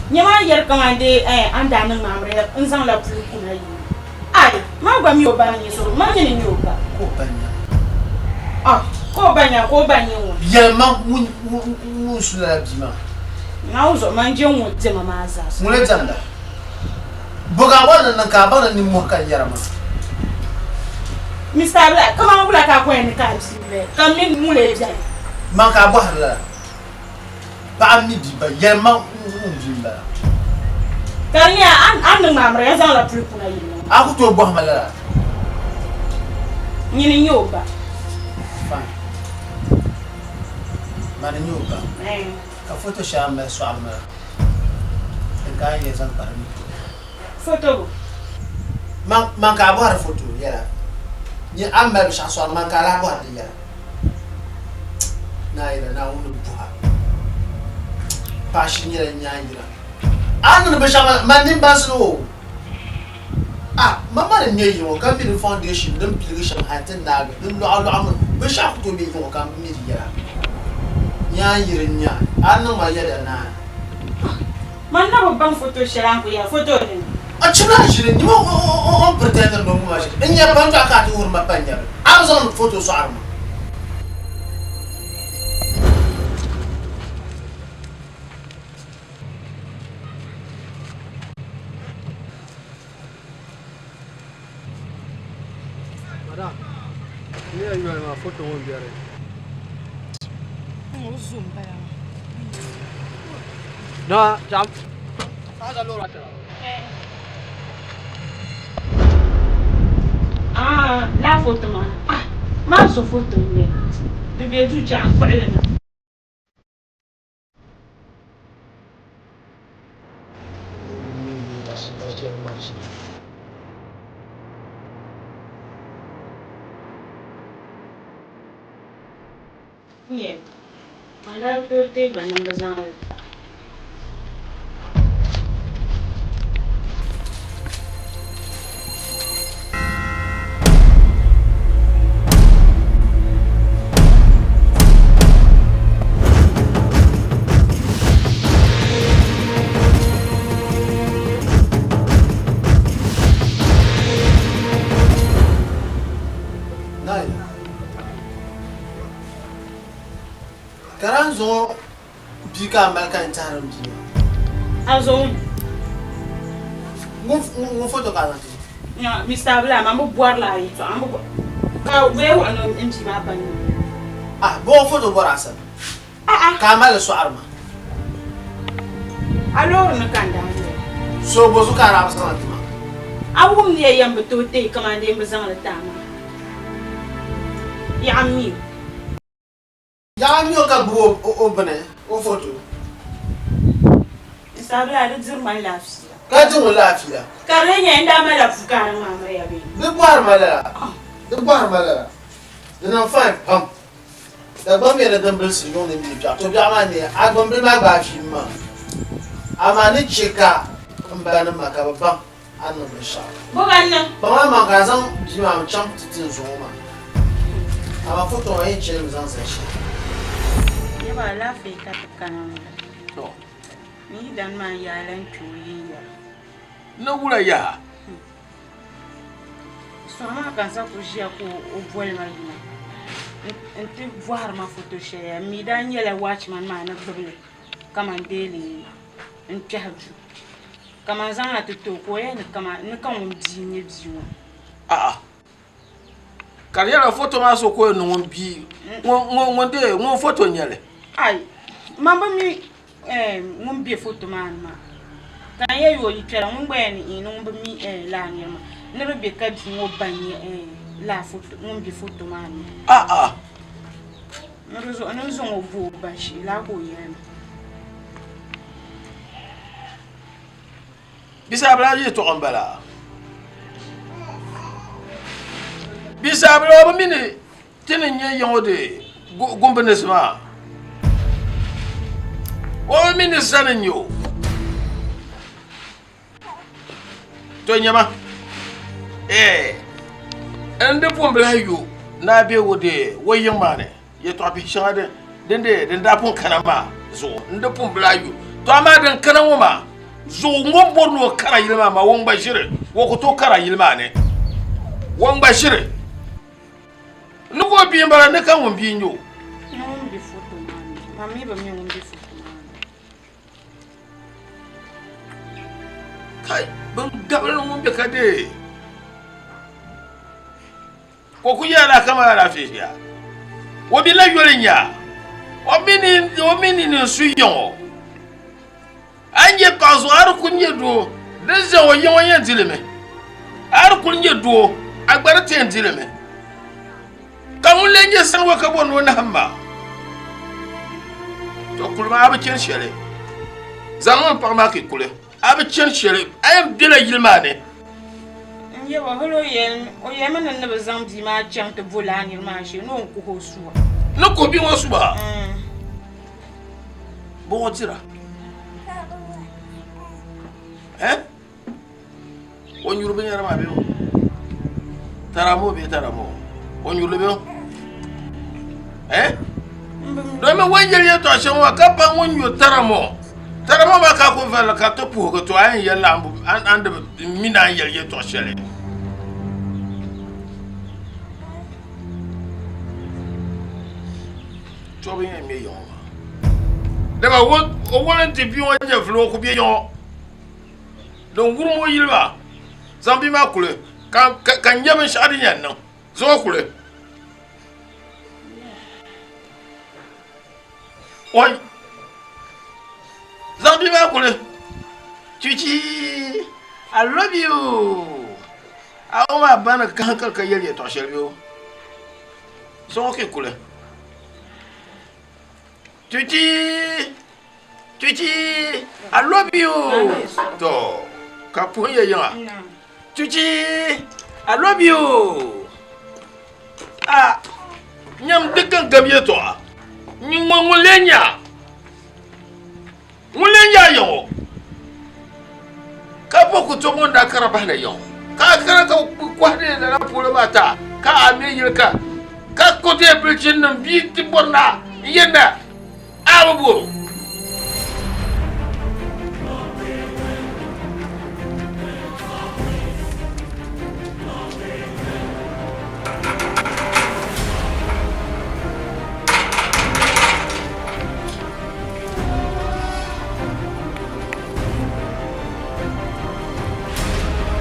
nyama a ni yɛri kaman dee a ni daa niŋ maa miri n zaŋla puli kuna yi. Ai, man gba mi o ba ni nyɛ so, man mi ni nyɛ o ba. Ka o ba nya. Ah, ka o ba nya, ka o ba nyɛ ŋun. Yɛli ma ŋun su lala bia maa. Naawuni zuɣu, man je ŋun diɛma maa zaa. Ŋuni diɛmda? Bɔ ka a bɔri ni niŋ ka a baŋ ni nimmohi ka n yɛra maa? Mister Abdulai, kaman wula ka a kɔya ni ka a bia bɛ, ka m mi ŋun lee beni? Man ka a bɔhiri lala? Paɣa mi bia ba, yɛli ma ŋun bia m-bala. Ka di nyɛla a ni niŋ maa miri ya zaŋla puli kuna yili ŋɔ. A ku tooi bɔhi ma lala? Nyini n-nyɛ o ba. Fine. Mani n-nyɛ o ba. Ka foto shɛli a ni mali sɔɣiri ma la, din ka a ni yɛn zaŋ kpa di mi. Foto bo? Man ka a bɔhiri foto yɛla. Nyɛ a ni mali binshɛɣu sɔɣiri man ka a lahi bɔhiri di yɛla. Naayira Naawuni ni buha. Paɣa shiri nyɛla nyaanyira. A ni niŋdi binshɛɣu maa, man nini bansi ni o. A ma ma ni ŋme yi ŋɔ ka mi di foundation din piligi shɛm hali ti naagi di lɔɣa lɔɣa mini binshɛɣu ku tooi be yi ŋɔ ka m mi di yɛla. Nyaanyiri n-nyɛ a. A ni niŋ ma yɛda naai. Man na bi baŋ foto shɛli a ni ku yɛli foto dini. A chimla a ʒili nima o ni pretendiri ni o ŋum a ʒili. N nya pantɔɣu ka a ti wuhiri ma pa nyɛri. A bi zaŋdi foto sɔɣiri ma. Madam, n ni yɛn yoli maa foto ŋɔ m-be di ni. Na, cham. Ah, laa foto maa. Ah, maa zo foto n-nyɛ. Di be du chɛ a kpuɣili na. Nyɛ, man daa bi tooi teei ba niŋ bi zaŋ li ta. Ka di zuɣu bia ka a mali ka n tɛhiri m bia maa. A zuɣu ŋun foto ka a zaŋ ti ma? Mister Abdulai, man bi bɔri la a yɛltɔɣa, m bi bɔri ka bee wuhi ni n bia maa ba n-nyɛ o. Ah, bɔ o foto bɔri a sani ka a mali li sɔɣiri ma. A loori ni ka n daa nyɛ li. So bɔ zuɣu ka a daa bi zaŋ li ti ma? A wum ni ya yɛn bi tooi teei kaman di yɛn bi zaŋ li ti a maa. Yaɣa m-mi o. Yaɣa m-mi o ka gbubi o bini, o foto. N sabila, di diri ma laafia. Ka di ŋun laafia? Ka di lee nyɛla n daa malila puu ka a niŋ ma miriya bee? Di bɔhiri ma lala, di bɔhiri ma lala. Di niŋ fine pam. Dagbaŋ beni din bilisi yuŋ ni mini biɛɣu, to biɛɣu maa neei a gbambili maa gba a viim maa. Amaa ni chɛ ka m ba ni ma ka bɛ baŋ a ni niŋ binshɛɣu. Bɔ ka n niŋ? Kpaŋ a maŋ ka a zaŋ bia maa n-chaŋ ti ti n zuŋɔ maa. Amaa foto ŋɔ yɛn chɛlimi zaŋ zali shɛli. Yaba alaafee ka ti kana ŋɔ la. To. N yidana maa n-yaai lan kpe o yinyɛri. Ni wula yaha? Sɔɣu maa ka n sa kuli ʒiya ka o boli ma yina n-ti bɔhiri ma foto shɛli n mi daa nyɛla waachiman maa ni gbubi li kaman deeli n-kpɛhi duu ka man zaŋ na ti ti o ka o yɛli ni ka ŋun bia n-nyɛ bia ŋɔ. A'a ka di nyɛla foto maa so ka o yɛn ni ŋun bia ŋun dee ŋun foto n-nyɛ li. Ai man bi mi ŋun be foto maa ni maa. Ka n yɛli o yi kpɛra ŋun gba yɛn ni ni ŋun bi mi lala niri maa ni di be ka bia ŋɔ ba n-nyɛ lala foto ŋun be foto maa ni. A'a. Ni di zuɣu ni n zaŋ o bo o ba shee lala ka o yɛli ma. Bisaabila yɛtɔɣa m-bala. Bisaabila o bi mi ni Ti ni nyɛ yiŋɔ di gumbinisi maa, o bi mi ni sani n-nyɛ o. To nyama, ee, n di pun bi lahi yo ni a be o di o yiŋ maa ni yɛtɔɣ bihi shɛŋa din di din daa pun kana maa zuɣu, n di pun bi lahi yo. To amaa din kana ŋɔ maa zuɣu ŋun bɔri ni o kara yili maa maa, ŋun gba ʒiri, o ku tooi kara yili maa ni, ŋun gba ʒiri. Ni ka o bia m-bala ni ka ŋun bia n-nyɛ o? Ni ŋun be foto maa ni. Man mi bi mi ŋun be foto maa ni. Kai, bin gabili ni ŋun be ka dee. Ka o ku yɛla kamani alaafee ʒiya. O bi la yoli nya. O mi ni o mi ni ni su yiŋ o. A ni nyɛ paɣa zuɣu a di kuli nyɛ doo din zaŋ o yiŋ o yɛn dili mi. A di kuli nyɛ doo a gba di ti yɛn dili mi. Ka ŋun lee nyɛ sani ŋɔ ka bɔri ni o nahim ma. To kuli maa a bi chani shɛli. Zaŋmi m paɣa maa ka yi kuli. A bi chani shɛli a yɛn bela yili maa ni. N yaba hali o yɛlimi ni ni bi zaŋ bia maa chaŋ ti bo lala niri maa shee ni o ni kuhi o suba. Ni kuhi bia ŋɔ suba? Bɔŋɔ dira eh o nyuri binyɛra maa bee o taramo bee taramo o nyuri li bee eh domi ŋun yɛli yɛltɔɣa shɛm maa ka pa ŋun nyu taramo taramo maa ka ku valli ka ti puhigi to a yɛn yɛlila a ni di mi ni a ni yɛli yɛltɔɣa shɛli Tɔbu yɛn ŋmɛ yiŋɔ maa. Dama o wali n-ti bia ŋɔ nyɛvili o ku be yiŋɔ. Din wurim o yili maa, zaŋ bia maa kuli ka nya binshɛɣu din yɛn niŋ. Zaŋ o kuli. Oi! Zaŋ bia maa kuli. Chichi, I love you. A o maa ba ni kahiŋkali ka yɛli yɛtɔɣ shɛli bee o? Zaŋ o ka kuli. Chichi, Chichi, I love you. To, ka puhi ya yiŋa. Chichi, I love you. A nyam di kan gam yɛtɔɣa. Ŋun ŋun lee nya? Ŋun lee nya yiŋɔ? Ka bo ku to ŋun daa kara bahina yiŋɔ? Ka a kara ka kɔhi di lala polo maa ta, ka a me yili ka ka ku deei bilichinim bia ti bɔri na n-yɛn na a bi bɔr o.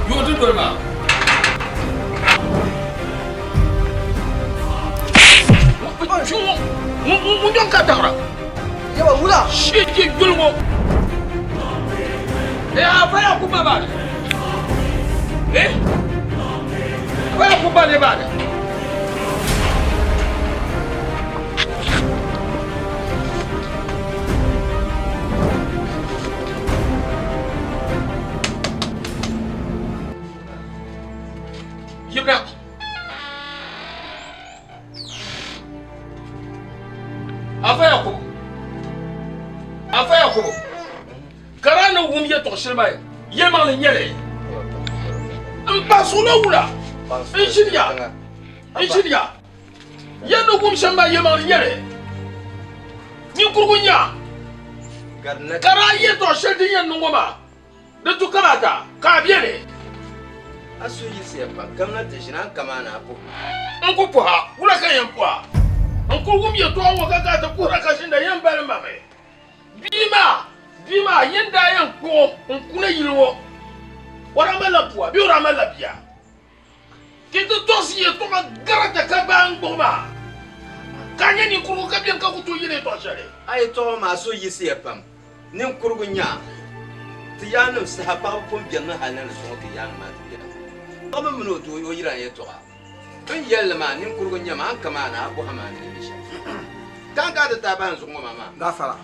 Yooi dundoli maa. Ŋun nyɔŋ ka daɣira. Yawa wula. Shee yuli ŋɔ. Eh, a fa ya kuma ba ne. Eh? Fa ya kuma ne ba ne. Yibna. Afa Yakubu. Afa Yakubu. Kara ni wum yɛtɔɣ shɛli maa yɛlimaŋli n-nyɛ li. M pa suɣulo wula n ʒini ya. N ʒini ya. Ya ni wum shɛm maa yɛlimaŋli n-nyɛ li. Ninkurigu n-nyɛ a. Ka daa yɛtɔɣ shɛli din yɛn niŋ ŋɔ maa, di tu kamaata ka a beni. A suhu yiɣisiya pam, kamina ti ʒini a ni kamaana a puhi ma. N ku puhi a, wula ka n yɛn puhi a? N kul wum yɛtɔɣa ŋɔ ka ka ti puhira ka ʒinda yɛn balim ma mi. Bia maa, bia maa, yin daa yɛn kpuɣ o n-kuna yili ŋɔ, o daa malila pua bee o daa malila bia? Ti ti tɔɣisi yɛtɔɣa garita ka baai n-gbuɣi ma, ka a nyɛ ninkurigu ka beni ka ku tooi yɛli yɛtɔɣ shɛli. A yɛtɔɣa maa suhu yiɣisiya pam. Ninkurigu n-nyɛ a. Ti yaannim saha paɣiba pun benimi hal na ni zuŋɔ ti yaannim maa ti beni. Paɣiba mini o doo o yidan yɛtɔɣa. Bɛ ni yɛli li maa, ninkurigu n-nyɛ ma, a ni ka maa ni a bɔhi ma a ni mi shɛm. Ka n ka a ti taai bahi n zuɣu ŋɔ maa maa. Gafara.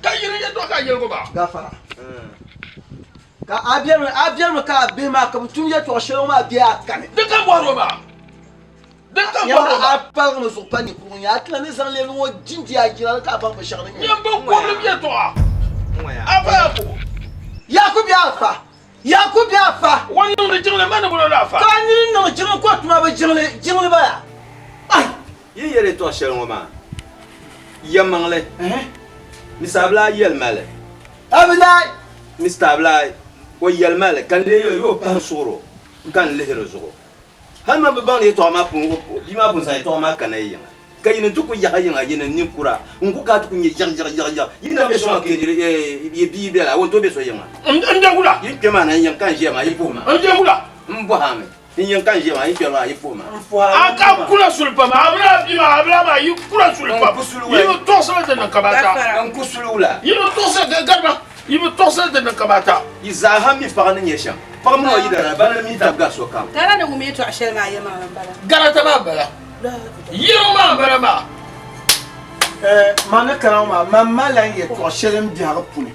Ka yiri yɛtɔɣa ka a yɛligu maa. Gafara. Ka a bɛrimi, a bɛrimi ka a bihi maa ka bɛ tum yɛtɔɣ shɛli ŋɔ maa bee a kani. Di ka bɔhiri o maa. Di ka bɔhiri o maa. A paligimi zuɣu pa ninkurigu n-nyɛ a ti la ni zaŋ lɛbigi ŋɔ jindi a jina ni ka a baŋ binshɛɣu din nyɛ. Nyam bɛ kɔbilim yɛtɔɣa. Afa Yakubu. Yakubu bee Afa. Yakubu bee Afa. O niŋdi jiŋli ma ni bolo la Afa. Ka a nini niŋ jiŋli ka o tuma bi jiŋli, jiŋli bala. Ai! Yi yɛli yɛtɔɣ shɛli ŋɔ maa, yɛlimaŋli, Mr. Abulai yɛli ma li. Abulai! Mr. Abulai, o yɛli ma li, ka n lee yɛli o pahi suɣir o ka n lihiri zuɣu. Hal man bi baŋ ni yɛtɔɣa maa pun, bia maa pun zaŋ yɛtɔɣa maa kana yi yiŋa, ka yi ni ti ku yaɣi yiŋa, yi ni ninkura n-ku ka ti ku nya yaɣiyaɣiyaɣiyaɣi. Yi ni be so maa ka yi bia bela, o ni tooi be so yiŋa. N be wula? Yi ni kpe maa na, n yiŋ ka n ʒiya maa, yi puhi ma. N be wula? M bɔhi a mi. N yiŋ ka n ʒiya maa, yi kpɛri maa, yi puhi ma. A ka kula suli pam, a bila bia maa, a bila maa, yi kula suli pam. N ku suli Yi bi tɔɣisiri di niŋ kamata. N ku suli wula? Yi bi tɔɣisiri gariba, yi bi tɔɣisiri di niŋ kamata. Yi zaa ha mi paɣa ni nyɛ shɛm. Paɣa mini o yidana, bana mi tab gari sokam. Tara ni wum yɛtɔɣ shɛli maa yɛlimaŋli m-bala. Garata maa m-bala. Yiriŋ maa m-bala maa. Man ni kana ŋɔ maa, man malila n yɛtɔɣ shɛli m biɛhigu puuni.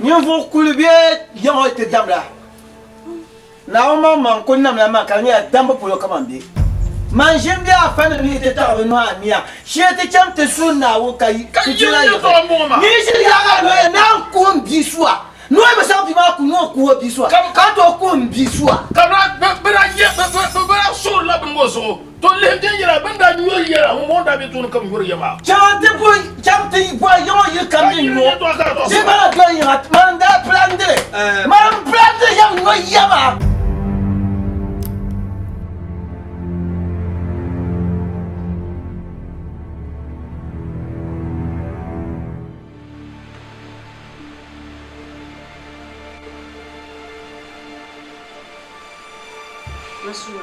Ninvuɣ kuli bee yaŋɔ ti damla. Naawuni maŋmaŋ kul namla man ka di nyɛla dambu polo ka man be. Man ʒi m-be afa ni ni ti taɣi bɛ nuhi ania shee ti chaŋ ti suhi Naawuni ka ti je la yiɣi. Nyin ʒiri yaɣa noya naan kuhi m bia sua. Noya bi zaŋ bia maa ku ni o kuhi o bia sua ka tooi kuhi m bia sua. Ka bɛ daa suhirila bini ŋɔ zuɣu. To lihim viɛnyɛla bɛ ni daa nyuri ya la, ŋumbɔŋɔ daa be tooni ka bɛ nyuri ya maa. Chaŋ ti chaŋ ti bɔhi yiŋɔ yili kam ni nyo di bala doli yiŋa man daa pilandili man pilandili yɛm nyo ya maa. Masuwa,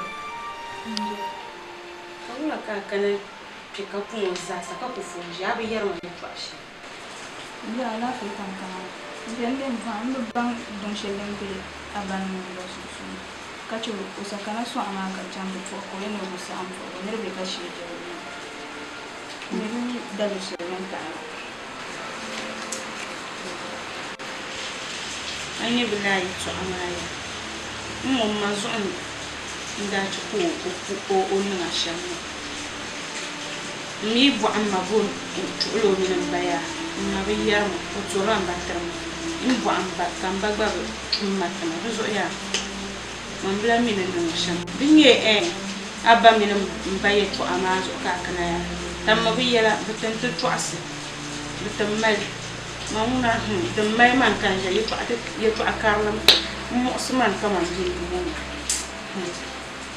ka wula ka a kana kpe ka puŋ o zaasa ka ku fo n-ʒi a bi yɛri ma yɛtɔɣ shɛli? M biɛhi alaafee ka n kana ŋɔ. M biɛhi m be m paɣa m bi baŋ duŋ shɛli din be a ba ni mini m ba sunsuuni ka chɛ o sa kana sɔɣu maa ka chaŋ ti puhi ka o yɛn ni o ku saɣim puhigu niriba bɛ ka shee jɛbu ni m mi bi mi daliri shɛli din taɣi li. A nya bɛ lala yɛtɔɣa maa ya? M mo m ma zuɣu n-daa chɛ ka o niŋ a shɛm maa. M mi yi bɔhi m ma bo n-tuɣil o mini m ba yaa, m ma bi yɛri ma, o turila m ba tiri ma. M bɔhi m ba ka m ba gba bi tum ma tima, di zuɣu yaa, man bi lahi mi ni niŋ shɛm. Di nyɛ ɛɛn, a ba mini m ba yɛtɔɣa maa zuɣu ka a kana yaa, tammi bɛ yɛla, bɛ ti n-ti tɔɣisi. Bɛ ti mali ma ŋuna, hmm, din mali man ka n ʒiya yɛtɔɣa karili m-muɣisi man kaman biɛhigu ŋɔ maa, hmm,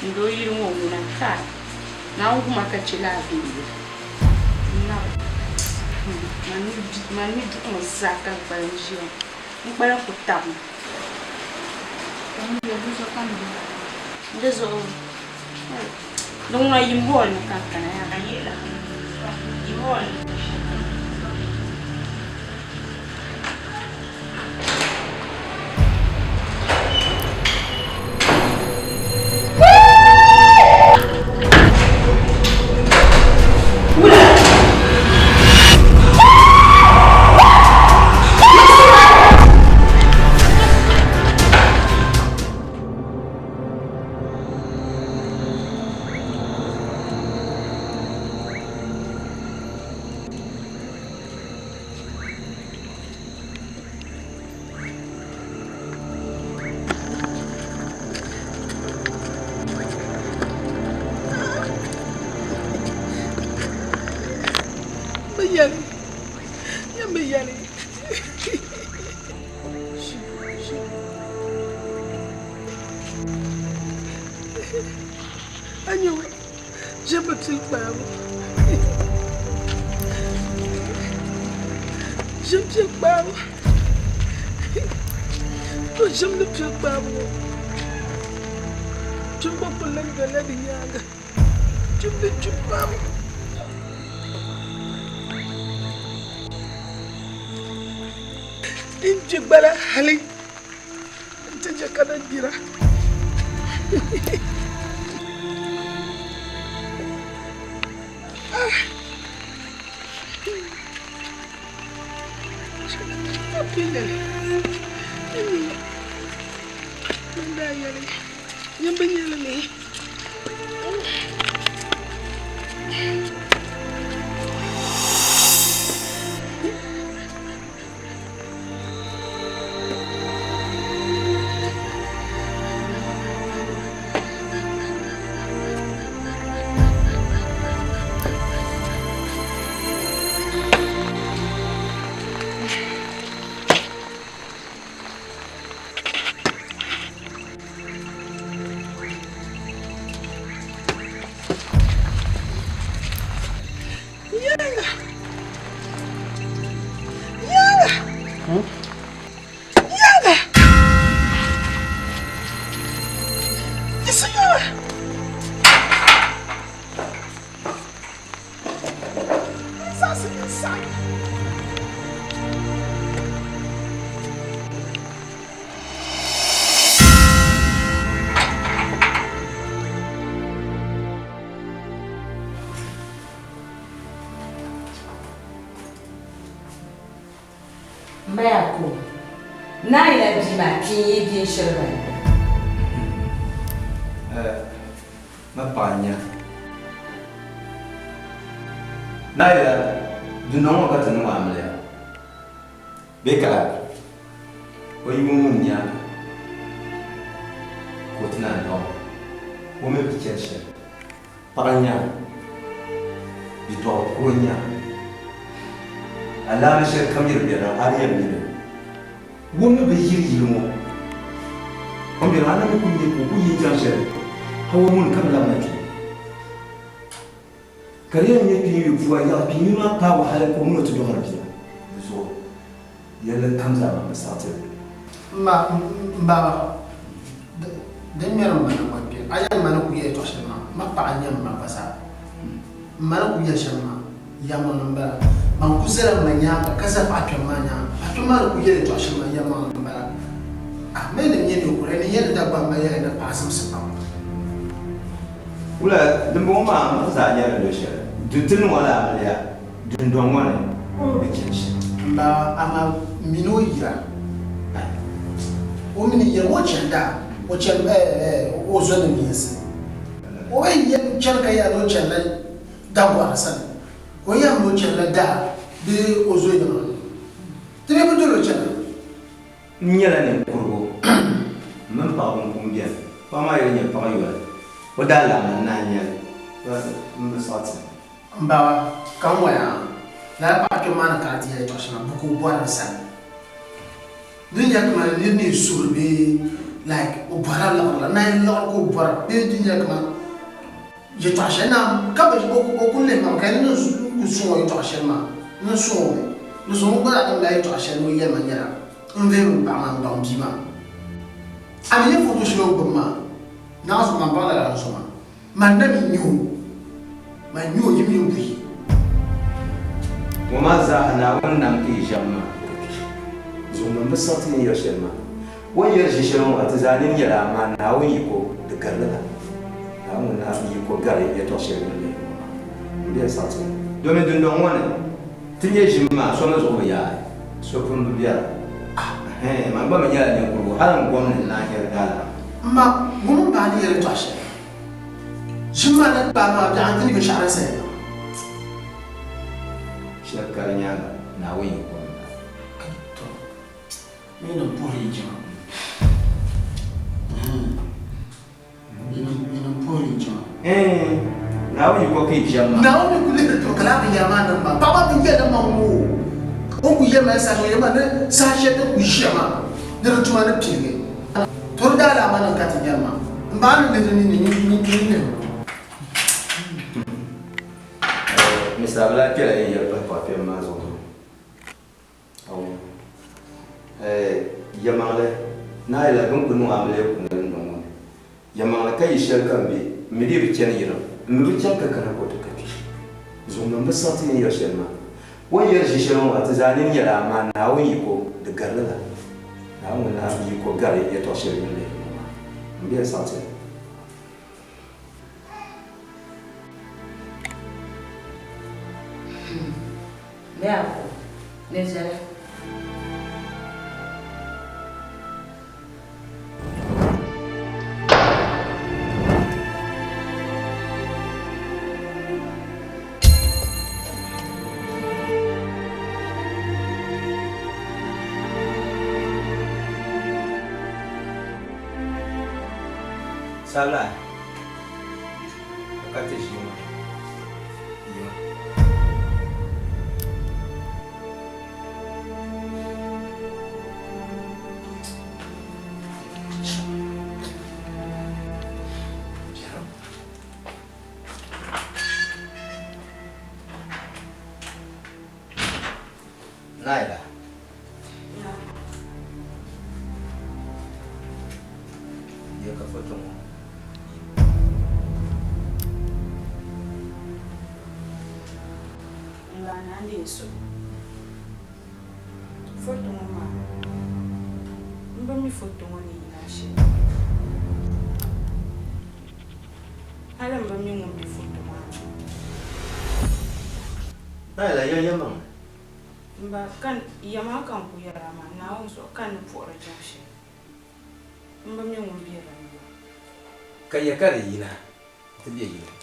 n doo yili ŋɔ ŋuna, kai, Naawuni gu ma ka chɛ lala doo yili n-nabi, hmm, man ni duɣimi zaa ka n kpalim ʒiya, n kpalim ku tabimi. Di zuɣu, Di ŋuna yim hall ni ka n kana yaa ka yihila yim hall ni. Ʒɛmi pili kpaabu ʒim pili kpaabu to ʒim ni pili kpaabu ŋɔ kpim gba kuli lahi dolila di nyaaŋa kpim ni kpi pam. N gbi gbala hali nti je ka na gbira. Ka pilli li. N daa yɛli, nyin bi nya li mi. Yala! Yala! Yala! Isa yala! Isa isa! M ba Yakubu, naa yi lan bia maa kpi n-yi bia n-shiri ba ni. Ma paɣa n-nya. Naa yi lan dundoŋ ŋɔ ka ti niŋ amiliya bee ka o yi wum ŋun nyaaŋa ka o ti naan dɔɣi o, o mi bi chani shɛli. Paɣa n-nya, bidɔɣi kuro n-nya, alaama shɛli kam yiri biɛri a ni yɛn mi li. Wummi bi yiri yili ŋɔ, o ni biɛri a na mi kuli nya ka o ku yi n-chaŋ shɛli, ha o muni ka bi labina kpe. Ka di yɛn nyɛ kpiin yu pua yaɣi kpiin yu maa paai o hali ka o mini o ti dɔɣiri bia. Di zuɣu yɛlli kam zaa man bi saɣi ti li. M ba, m baaba, din ŋmɛri m ma naŋgbankpeeni, a yɛli ma ni ku yɛli yɛtɔɣ shɛli maa, m ma paɣa n-nyɛ m ma gba zaa. M ma ni ku yɛli shɛm maa, yɛlimaŋli m-bala. Man ku zala m ma nyaaŋa ka za paɣ kpɛm maa nyaaŋa. Paɣ kpɛm maa ni ku yɛli yɛtɔɣ shɛli maa, yɛlimaŋli m-bala. A mi ni nyɛ ninkura, ni nyɛ ni Dagbaŋ ma yɛli ni paɣ zimsi pam. Wula, dimbɔŋɔ maa m zaa nyɛla luɣ shɛli di ti niŋ o la amiliya dundɔŋ ŋɔ ni bi chani shɛm. M ba, amaa m mi ni o yira. O mi ni yɛlim o chani daa, o chani o zɔnim yinsi. O bi yɛn chani ka yɛli ni o chanila dagɔri sani. O yɛlim ni o chanila daa bee o zɔnima. Ti mi bi doli o chana. N nyɛla ninkurugu m mini paɣa kum beni. Paɣa maa yuli nyɛ paɣ yoli. O daa lahi mali naa n-nyɛli m bi saɣi ti. M baba, ka n waya a, lala paɣa kpɛm maa ni kana ti yɛli yɛtɔɣ shɛŋa bɛ ka o bɔri di sani. Di ni nya kaman nir ni suhiri bee like o bɔrila liɣiri la, nayi liɣiri ka o bɔra bee di nya kaman yɛtɔɣ shɛli na ka bɛ o kul lihi ma ka ni n ku sɔŋ o yɛtɔɣ shɛli maa, n sɔŋ o mi. Di zuɣu n gba zaa niŋla yɛtɔɣ shɛli ni o yɛli ma nyɛla n vihi m paɣa maa m-baŋ bia maa. A mi nya foto shɛli o gbubi maa, naɣ zuɣu man baŋ lala n zo maa. Man na mi nya o, man nya o yim yim buyi. Ŋɔ maa zaaha Naawuni nam ka yi ʒiɛm maa ka kpi. Zuɣu man bi saɣi ti ni yɛri shɛli maa. O ni yɛri ʒi shɛli ŋɔ maa ti zaa nini nyɛla, amaa Naawuni yiko di gari li la. Naawuni ŋun yiko gari yɛtɔɣ shɛli din lihi ŋɔ maa. M beni saɣi ti li. Domin dundɔŋ ŋɔ ni, ti nya ʒim maa, so mi zuɣu bi yaai, so pun bi biɛra. Ɛhɛn, man gba mi nyɛla ninkurigu, hal n gom ni n naan yɛli daalika. M ma, ŋun m ba ni yɛli tɔɣ shɛli, ʒim maa ni kpaai maa biɛɣu nti ni binshɛɣu din saya maa. Shɛli ka di nyaaŋa, Naawuni yiko m-bala. Tɔ! Mi ni puhiri yi jiŋa. Yinim puhiri yi jiŋa. Naawuni yiko ka yi ʒiɛm maa. Naawuni ku lihiri tiri ka laa binyɛra maa niŋ maa. Paɣa maa bi yɛli ma ŋ-ŋɔ o. O ni ku yɛli ma saha shɛli, o yɛli ma ni saha shɛli din ku ʒiya maa ni di tuma ni piligi. To di daalaama niŋ ka ti nyari maa. M ba a ni lihiri ni ni nyin lihiri o. Mr. Abila kpɛla yin yɛli pahi paɣa kpɛm maa zuɣu. Yɛlimaŋli, Naa yɛla bɛ ni ku niŋ amiliya kuuni dundɔŋ ŋɔ ni. Yɛlimaŋli ka yi shɛli kam be, m mi dii bi chani yiriŋ, m mi bi chani ka kana ka o ti ka kpi. Zuɣu man bi saɣi ti ni yɛri shɛli maa. O ni yɛri ʒi shɛli ŋɔ maa, ti zaa nini nyɛla, amaa Naawuni yiko di Di gari lala. Naawuni ŋun naan yiko gari yɛtɔɣ shɛli mini lihibu ŋɔ maa. M be n saɣiti li. Bɛ a ko, ni viɛla. Sabila, ka ti ʒii ŋɔ yima. Naila. Ya ka foto ŋɔ. Foto ŋɔ maa, m bi mi foto ŋɔ ni yina shɛli. Hali m bi mi ŋun be foto maa ni. Naila, ya yɛlimaŋli. M ba, ka ya maa ka n ku yɛr a maa, Naawuni zuɣu ka n ni puhiri jiŋ shɛli. M bi mi ŋun be di ni maa. Ka ya ka di yina nti be yi ni.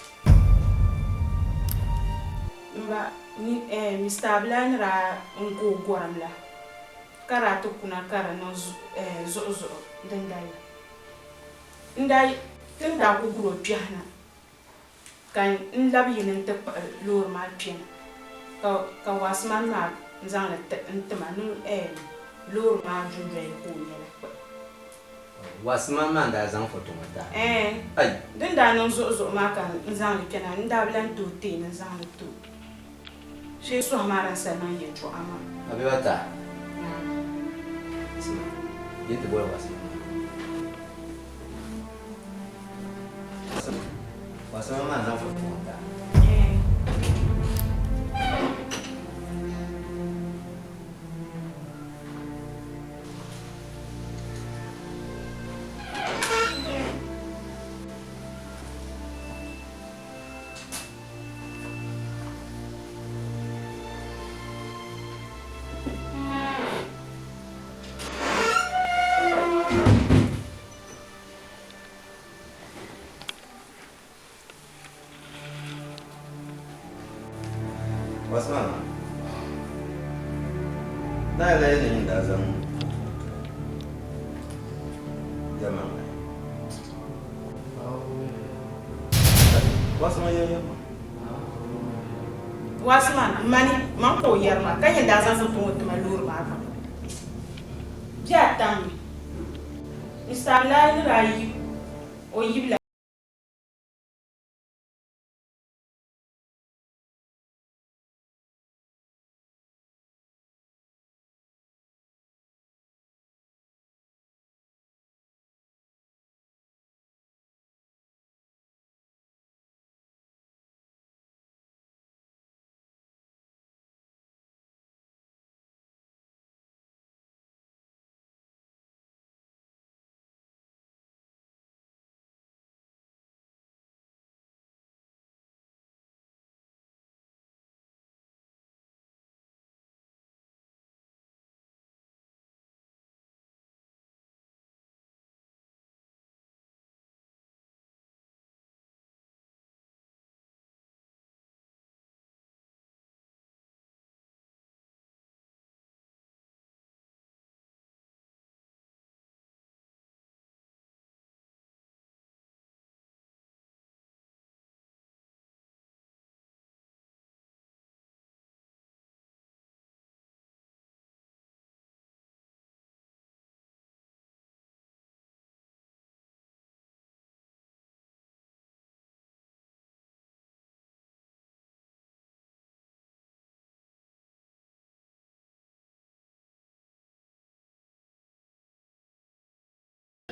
M ba, ni eh, Mister Abulai ni daa n gooi gɔrim la, ka daa ti kuna ka di niŋ eh, zuɣuzuɣu dindali la. N daa ti ni daa ku guri o kpɛhi na, ka n labi yini nti kpuɣi loori maa kpɛna, ka Wasman maa zaŋ li n-ti ma ni eh, loori maa dundoli ka o nya li kpuɣi. Wasman maa n-daa zaŋ foto ŋɔ ti a? Ɛɛn. Ai! Din daa niŋ zuɣuzuɣu maa ka n zaŋ li kpɛna, n daa bi lan tooi teei ni n zaŋ li ti o. Shee sɔhi maa din sa niŋ yɛltɔɣa maa. A bɛ ba ti a? Naam. Sima, yi ti boli Wasman maa. Wasman maa n-zaŋ foto ŋɔ ti a? Ɛɛn. Osman, Naayila yɛli ni daa zaŋ yɛlimaŋli. Wasman yɛli yɛlimaŋli. Wasman, Mani, man ka o yɛri maa, ka nyɛ daa zaŋ foto ŋɔ ti ma loori maa gbuni. Bɛ a tammi. Mister Abdullahi ni daa yi o yibila.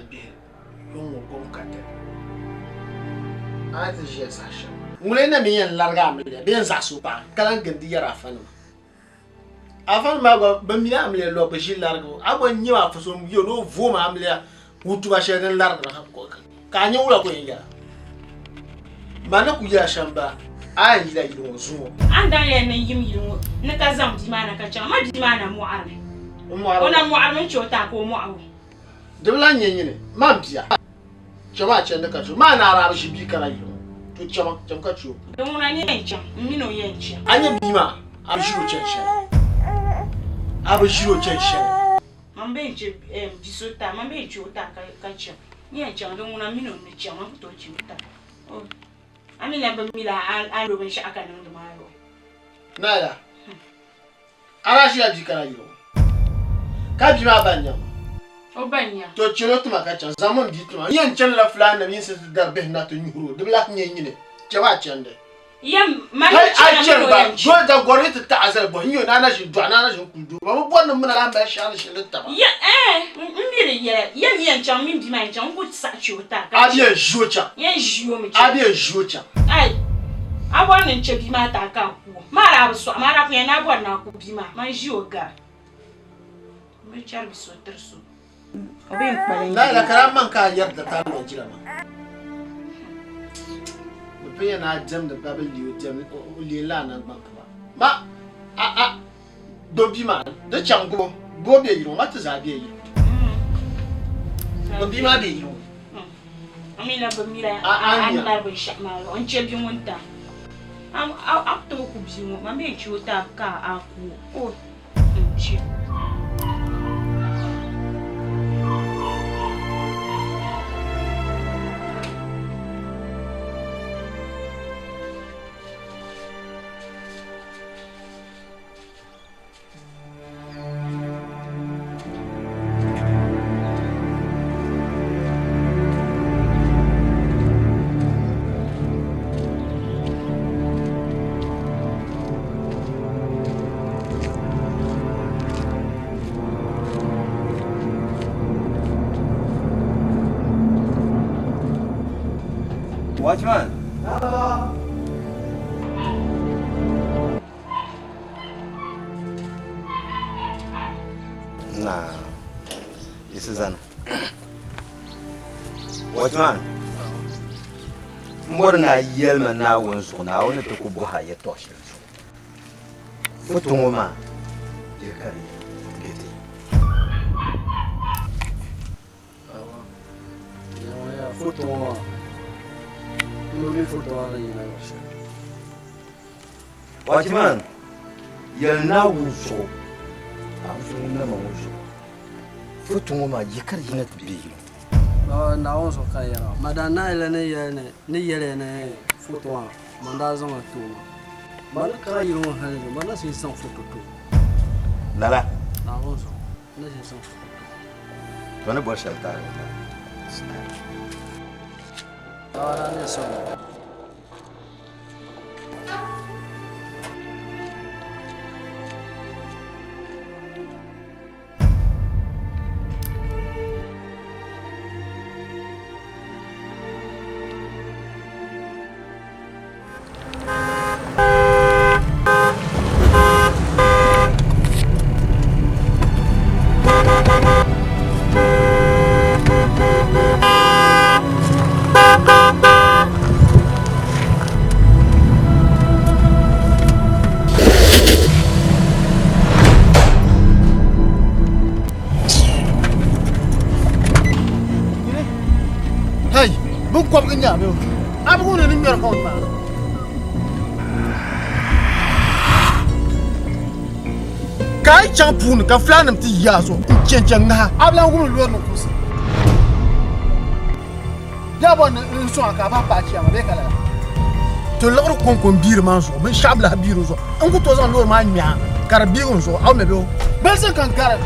Bihi yuŋ ŋɔ kom ka ti a ni ti ʒiya saha shɛm. Ŋuni n-na mi yɛn larigi a amiliya bee n-zaɣisi o paɣa ka lan gindi yɛri afanima? Afa maa gba bi mi amiliya lɔbu bi ʒi larigibu. A gba nyɛ afa so n-yo ni o voom amiliya wutuba shɛli din larigiri ha ka a nya wula ka o yɛn yɛla. Man ni kuli yɛla shɛm bala, a yɛn yila yili ŋɔ zuŋɔ. A ni daŋ yɛli ni n yim yili ŋɔ ni ka zaŋ bia maa na ka chaŋ, a ma bia maa na mɔɣirimi. O na mɔɣirimi n-chɛ o taai ka o mɔɣi o. Di bi lahi nyɛ nyini, man bia. Chama a chandi ka chɛ o. Maa ni a daa bi ʒi bia kana yili ŋɔ, to chama, cham ka chɛ o. Di ŋuna n-yɛn chaŋ, m mini o yɛn chaŋ. A nya bia maa, a bi ʒiri o chani shɛli. A bi ʒiri o chani shɛli. Man bee n-chɛ bi so taai, man bee n-chɛ o taai ka chaŋ. N yɛn chaŋ, di ŋuna m mini o ni chaŋ, man ku tooi chɛ o taai. O, a mi lan bi mi la a ni lo binshɛɣu ka niŋdi maa zuɣu. Naila, A daa ʒila bia kana yili ŋɔ ka bia maa ba n-nya ma. O ba n-nya. To chɛl o tima ka chaŋ. Zaŋmi m bia tima. N yɛn chanila fulaannima yinsi ti dari bihi na ti nyuhir o. Di bi lahi nyɛ nyini. Chɛ ba a chandi. Yɛm, man Hali ni a chana chani mini o ba, yɛn chaŋ. doli dagɔri yi ti taɣi a zali bɔhi n-nyɛ o ni a na ʒin dɔɣi ni a na ʒin kuli doo. Ba bi bɔri ni m mini a lahi mali shɛɣu ni shɛli taba. Yɛ, ɛɛ, m mi di yɛla. Yɛm yɛn chaŋ mini bia maa yɛn chaŋ, n ku saɣi chɛ o taai ka A bi yɛn ʒi o chaŋ. N yɛn ʒi o mi chaŋ. A bi yɛn ʒi o chaŋ. Ai, a bɔri ni n chɛ bia maa taai ka a ku o. Maa daa bi sɔɣi, maa daa ku yɛli ni a bɔri ni a ku bia maa, man ʒi o gari. M bi chɛri bi so tiri so. O bee n-kpalim Laila, ka daa maŋ ka a yɛri dataa lɔhi jila maa. Bɛ pun yɛn ni a diɛmdi ba bɛ leei o diɛmdi o leei la a naŋgbaŋkiba. Ma, a, a, gbubi bia maa, di chaŋ gbubi o, gbubi o bɛ yili ŋɔ, ma ti zaa bɛ yili. Gbubi bia maa bɛ yili ŋɔ. A mi na bi mi la a ni mali binshɛɣu maa zuɣu n-chɛ bia ŋun ta. A ku tooi ku bia ŋɔ, man bee n-chɛ o taai ka a ku o, o n-chɛ. Watchman. Na yiɣisi zani. Watchman, m bɔri ni a yɛli ma Naawuni zuɣu, Naawuni ti ku bɔhi a yɛtɔɣ shɛli zuɣu. Foto ŋɔ maa di ka di be ti. Foto ŋɔ maa, m bi mi foto maa ni yina luɣ shɛli. Watchman, yɛli Naawuni zuɣu, Naawuni so ŋun na ma ŋɔ zuɣu, foto ŋɔ maa yi ka di yina ti be yino. Baba, Naawuni zuɣu ka n yɛra, ma daa naayila ni yɛli ni ni yɛliya ni foto maa man daa zaŋ li ti o maa. Ma ni kana yili ŋɔ hali ni ma na ʒi zaŋ foto ti o. Lala? Naawuni zuɣu, n na ʒi zaŋ foto ti o. To ni bɔri shɛli taali ŋɔ maa. Baba, daa ni sɔŋ. Hey, binkɔbigi n-nyɛ a bee? A bi wumdi ni ŋmɛri hɔn maa? Ka a yi chaŋ puuni ka fulaannima ti yi a zuɣu n-chɛnchɛ ŋaha, a bi lan wumdi loori ni kuɣisi. Bɛ a bɔri ni n sɔŋ a ka a bahi paai chiyaama bee ka lala? To liɣiri kɔŋko m-biiri ma zuɣu, binshɛɣu bi lahi biiri o zuɣu. N ku tooi zaŋ loori maa ŋme a ka di biigi n zuɣu, a wumya bee? Gbalisi ka n gari.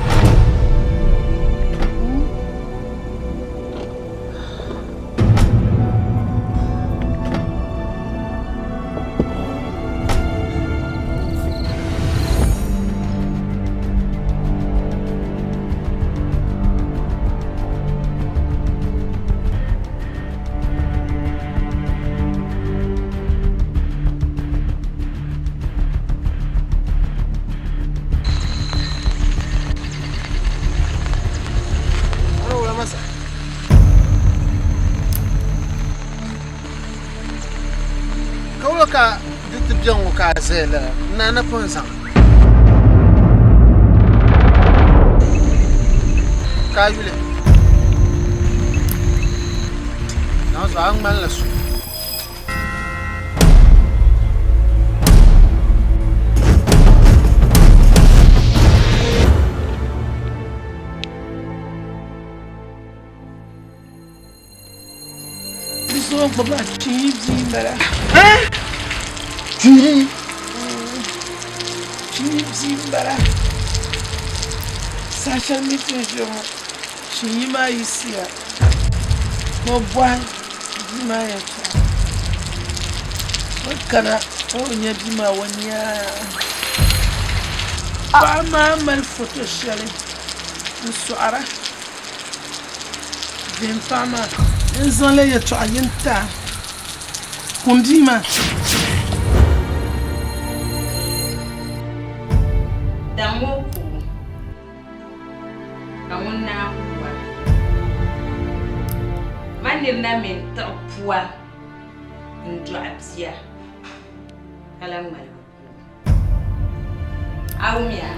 ka di ti bɛ ŋɔ ka a zaya lala n naa na pun zaŋ ka a yuli naawuni zuɣu a ŋmanila so. Bia gbubi a chii bia m-bala. Chii? Chii bia m-bala. Saha shɛli mi ti ni ʒiya ŋɔ, chii maa yiɣisiya ni o bɔhi bia maa yɛltɔɣa. O kana o bi nya bia maa o nyaa. Paɣa maa mali foto shɛli n-sɔɣira. Viɛm paɣa maa n zaŋla yɛltɔɣa yini ti a kum bia maa. Daŋ ŋɔ puuni ka ŋun naan pua. Man nir na mi n-tiɣi pua n-dɔɣi bia ka lan ŋmaligi ku o. A wumya?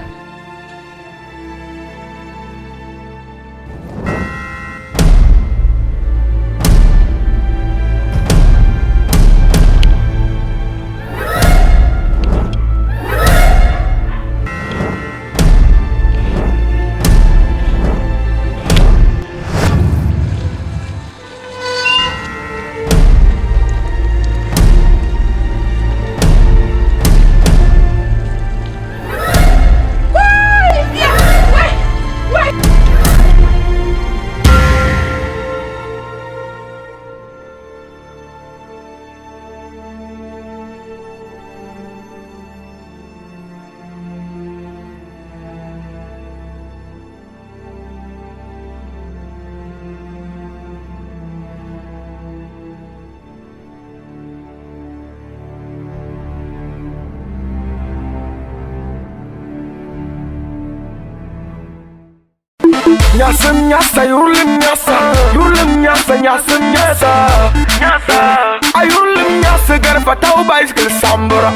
Nyasim nyasa yurilim nyasa Yurilim nyasa nyasim nyasa Ayurilim nyasa garfa tau bicycle sambura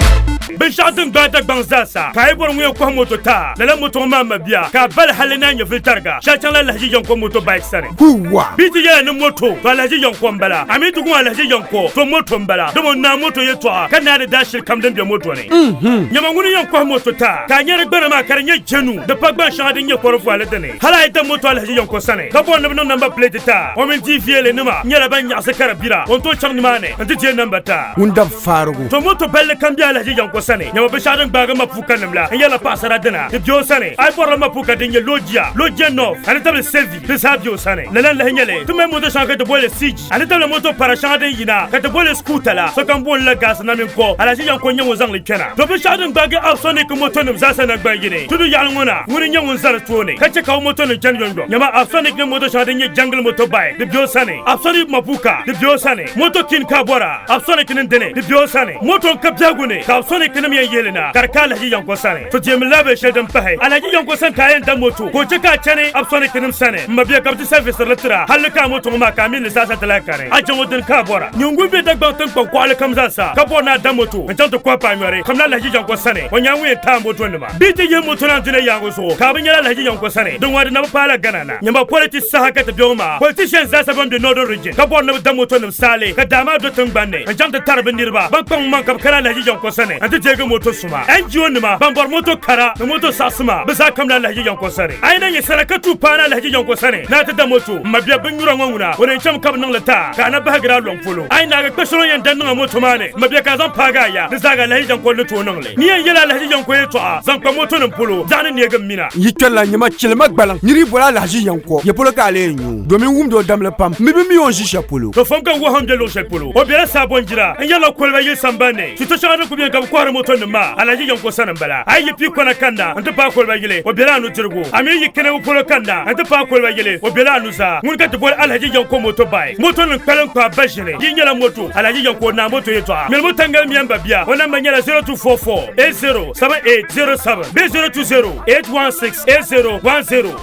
Binshɛɣu din gbaai Dagbaŋ zaasa ka a yi bɔri ŋun yɛn kɔhi moto ti a, lala moto ŋɔ maa mabia ka a bali hali ni a nyɛvili tariga shɛli chaŋla Alhaji Yanko moto bike sani. Bɛ yi ti yɛla ni moto, to Alhaji Yanko m-bala. A mi yi ti gu Alhaji Yanko, to moto m-bala. Dama o naai moto yɛltɔɣa ka naai di daashili kam din be moto ni. Nyama ŋuni yɛn kɔhi moto ti a ka a nya di gbana maa ka di nyɛ jɛnu, di pa gban shɛŋa din nyɛ kɔrivɔli dini. Hali a yi da moto Alhaji Yanko sani ka bɔri ni bɛ niŋ namba pileti ti a, o mini DVLA nima nyɛla ban nyaɣisi ka di bira, o ni tooi chaŋ nimaani nti deei namba ti a. Ŋun dabi faarigu. To moto balli kam be Alhaji Yanko sani, nyama binshɛɣu din gbaagi mapuuka nim la n-yɛrila paɣasara dina, di be o sani. A yi bɔrila mapuuka din nyɛ Lojia, Lojia North, a ni tabili Sevi, di zaa be o sani. Lala n-lahi nyɛ li, ti mali moto shɛŋa ka ti boli li CG, a ni tabili moto para shɛŋa din yina ka ti boli li skuuta la, sokam booni la gaasi na mini ko, Alhaji Yanko n-nyɛ ŋun zaŋ li kpɛna. To binshɛɣu din gbaagi Absonic moto nim zaasa nangban yini, tudu yaɣili ŋɔ na, ŋuni n-nyɛ ŋun za di tooni ka che ka o moto nim chani yomyom. Nyama Absonic ni moto shɛŋa din nyɛ jungle motorbike, di be o sani. Absonic mapuuka, di be o sani. Moto kin ka bɔra, Absonic nim dini, di be o sani. Moto n ka biɛhigu ni ka Absonic nim yɛn yihili na ka di ka Alhaji Yanko sani. To deemi lahabali shɛli din pahi Alhaji Yanko sani ka a yɛn da moto ka o che ka a chani Absonic nim sani m mabia ka bɛ ti sɛvisiri li tira hali ka a moto ŋɔ maa ka a mini li zaasa ti lahi kani a jaŋɔ dini ka a bɔra. Nyingu be Dagbaŋ tiŋkpaŋ kɔɣili kam zaasa ka bɔri ni a da moto n chaŋ ti kɔhi paanyɔri kamina Alhaji Yanko sani o nyɛla ŋun yɛn taai moto nima. Bɛ ti yihi moto na n-dina yaaŋɔ zuɣu ka a bi nyɛla Alhaji Yanko sani din ŋɔ di na bi paai la Ghana na. Nyama politics saha ka ti be ŋɔ maa politicians zaasa ban be Northern Region ka bɔri ni bɛ da moto nim saali ka daa maa do tiŋgbani ni n chaŋ ti tari bɛ niriba ban kpaŋ maŋ ka bɛ kana Alhaji Yanko sani n ti deegi moto suma. NGO nima ban bɔri moto kara ni moto saɣisima bɛ zaa kamla Alhaji Yanko sani. A yi na nyɛ sana ka tuui paana Alhaji Yanko sani ni a ti da moto m mabia binnyura ŋɔ ŋuna o ni yɛn chami ka bɛ niŋ li ti a ka a na bahigira a lɔŋ polo. A yi naagi kpe shɛli o ni yɛn da niŋ a moto maa ni m mabia ka a zaŋ paagi a ya di zaa ka Alhaji Yanko ni tooi niŋ li. Ni yɛn yɛli Alhaji Yanko yɛltɔɣa zaŋ kpa moto nim polo zaɣ ni neegi m mina. N yi kpɛrila nyama chilima gbaliŋ niri yi boli Alhaji Yanko ya polo ka a lee nyu domin wumdi o damli pam m mi bi mi o ni ʒi shɛli polo. To fom ka n wahu m be luɣ shɛli polo o bela Saabɔnjira n yɛrila koliba yili sambani ni shito shɛŋa din kuli beni ka bɛ kɔhiri moto nim maa Alhaji Yanko sani m bala. A yi yi pii kɔna kanna n ti paai koliba yili o bela a nudirigu a mi yi Kenebu polo kanna n ti paai koliba yili o bela a nuzaa. Ŋuni ka ti boli Alhaji Yanko moto bike moto nim kpalim kpa ba ʒini yi nyɛla moto Alhaji Yanko naa moto yɛltɔɣa ŋmɛlimi tangali miya m ba bia o namba nyɛla 0244 80 7807 bee 020 816 8010.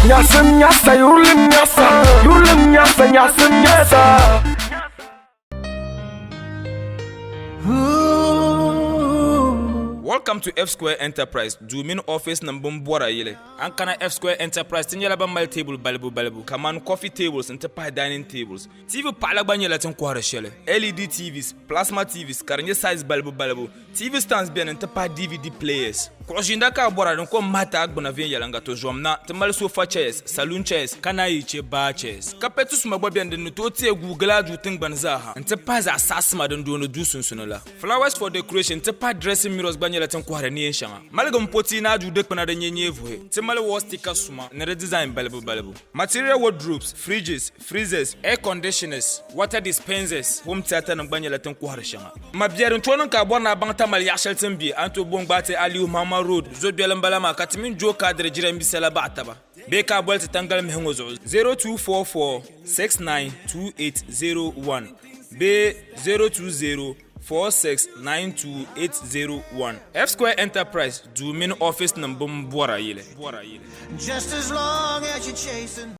Nyasim nyasa yurilim nyasa Yurilim nyasa nyasim nyasa. Ooh. Welcome to F Square Enterprise duu mini office nim bin bɔra yili. An kana F Square Enterprise ti nyɛla ban mali teebuli balibu balibu kamani coffee tables n ti pahi dining tables. TV paɣila gba nyɛla tin kɔhiri shɛli. LED TVs, plasma TVs ka di nyɛ size balibu balibu. TV stands beni n ti pahi DVD players. Kuɣu ʒiinda ka a bɔra din kom mahi ti a gbuna viɛnyɛliŋga to zom na. Ti mali sofa chairs, saloon chairs ka naan yi che bar chairs. Kapɛti suma gba beni din ni tooi teei guui gili a duu tiŋgbani zaa ha n-ti pahi zaɣ saɣisima din dooni duu sunsuni la. Flowers for decoration nti pahi dressing mirrors gba nyɛla tin kɔhiri neen shɛŋa. Maligim poti ni a duu dikpuna din nyɛ nyee vuhi. Ti mali wall sticker suma ni di design balibu balibu. Material wardrobes, fridges, freezers, air conditioners, water dispensers, home theatre nim gba nyɛla tin kɔhiri shɛŋa. Ma bia din tooi niŋ ka a bɔri ni a baŋ Tamale yaɣa shɛli ti ni be, a ni tooi bo n-gbaai ti Aliyu Mahama Road, Zogbeli m-bala maa ka ti mini Joe Kadiri jiranbiisa la baɣi taba. Bee ka a boli ti tangali mihi ŋɔ zuɣu 0244 692801 bee 020 4692801. F Square Enterprise duu mini office nim bin bɔra yili. Just as long as you're chasing.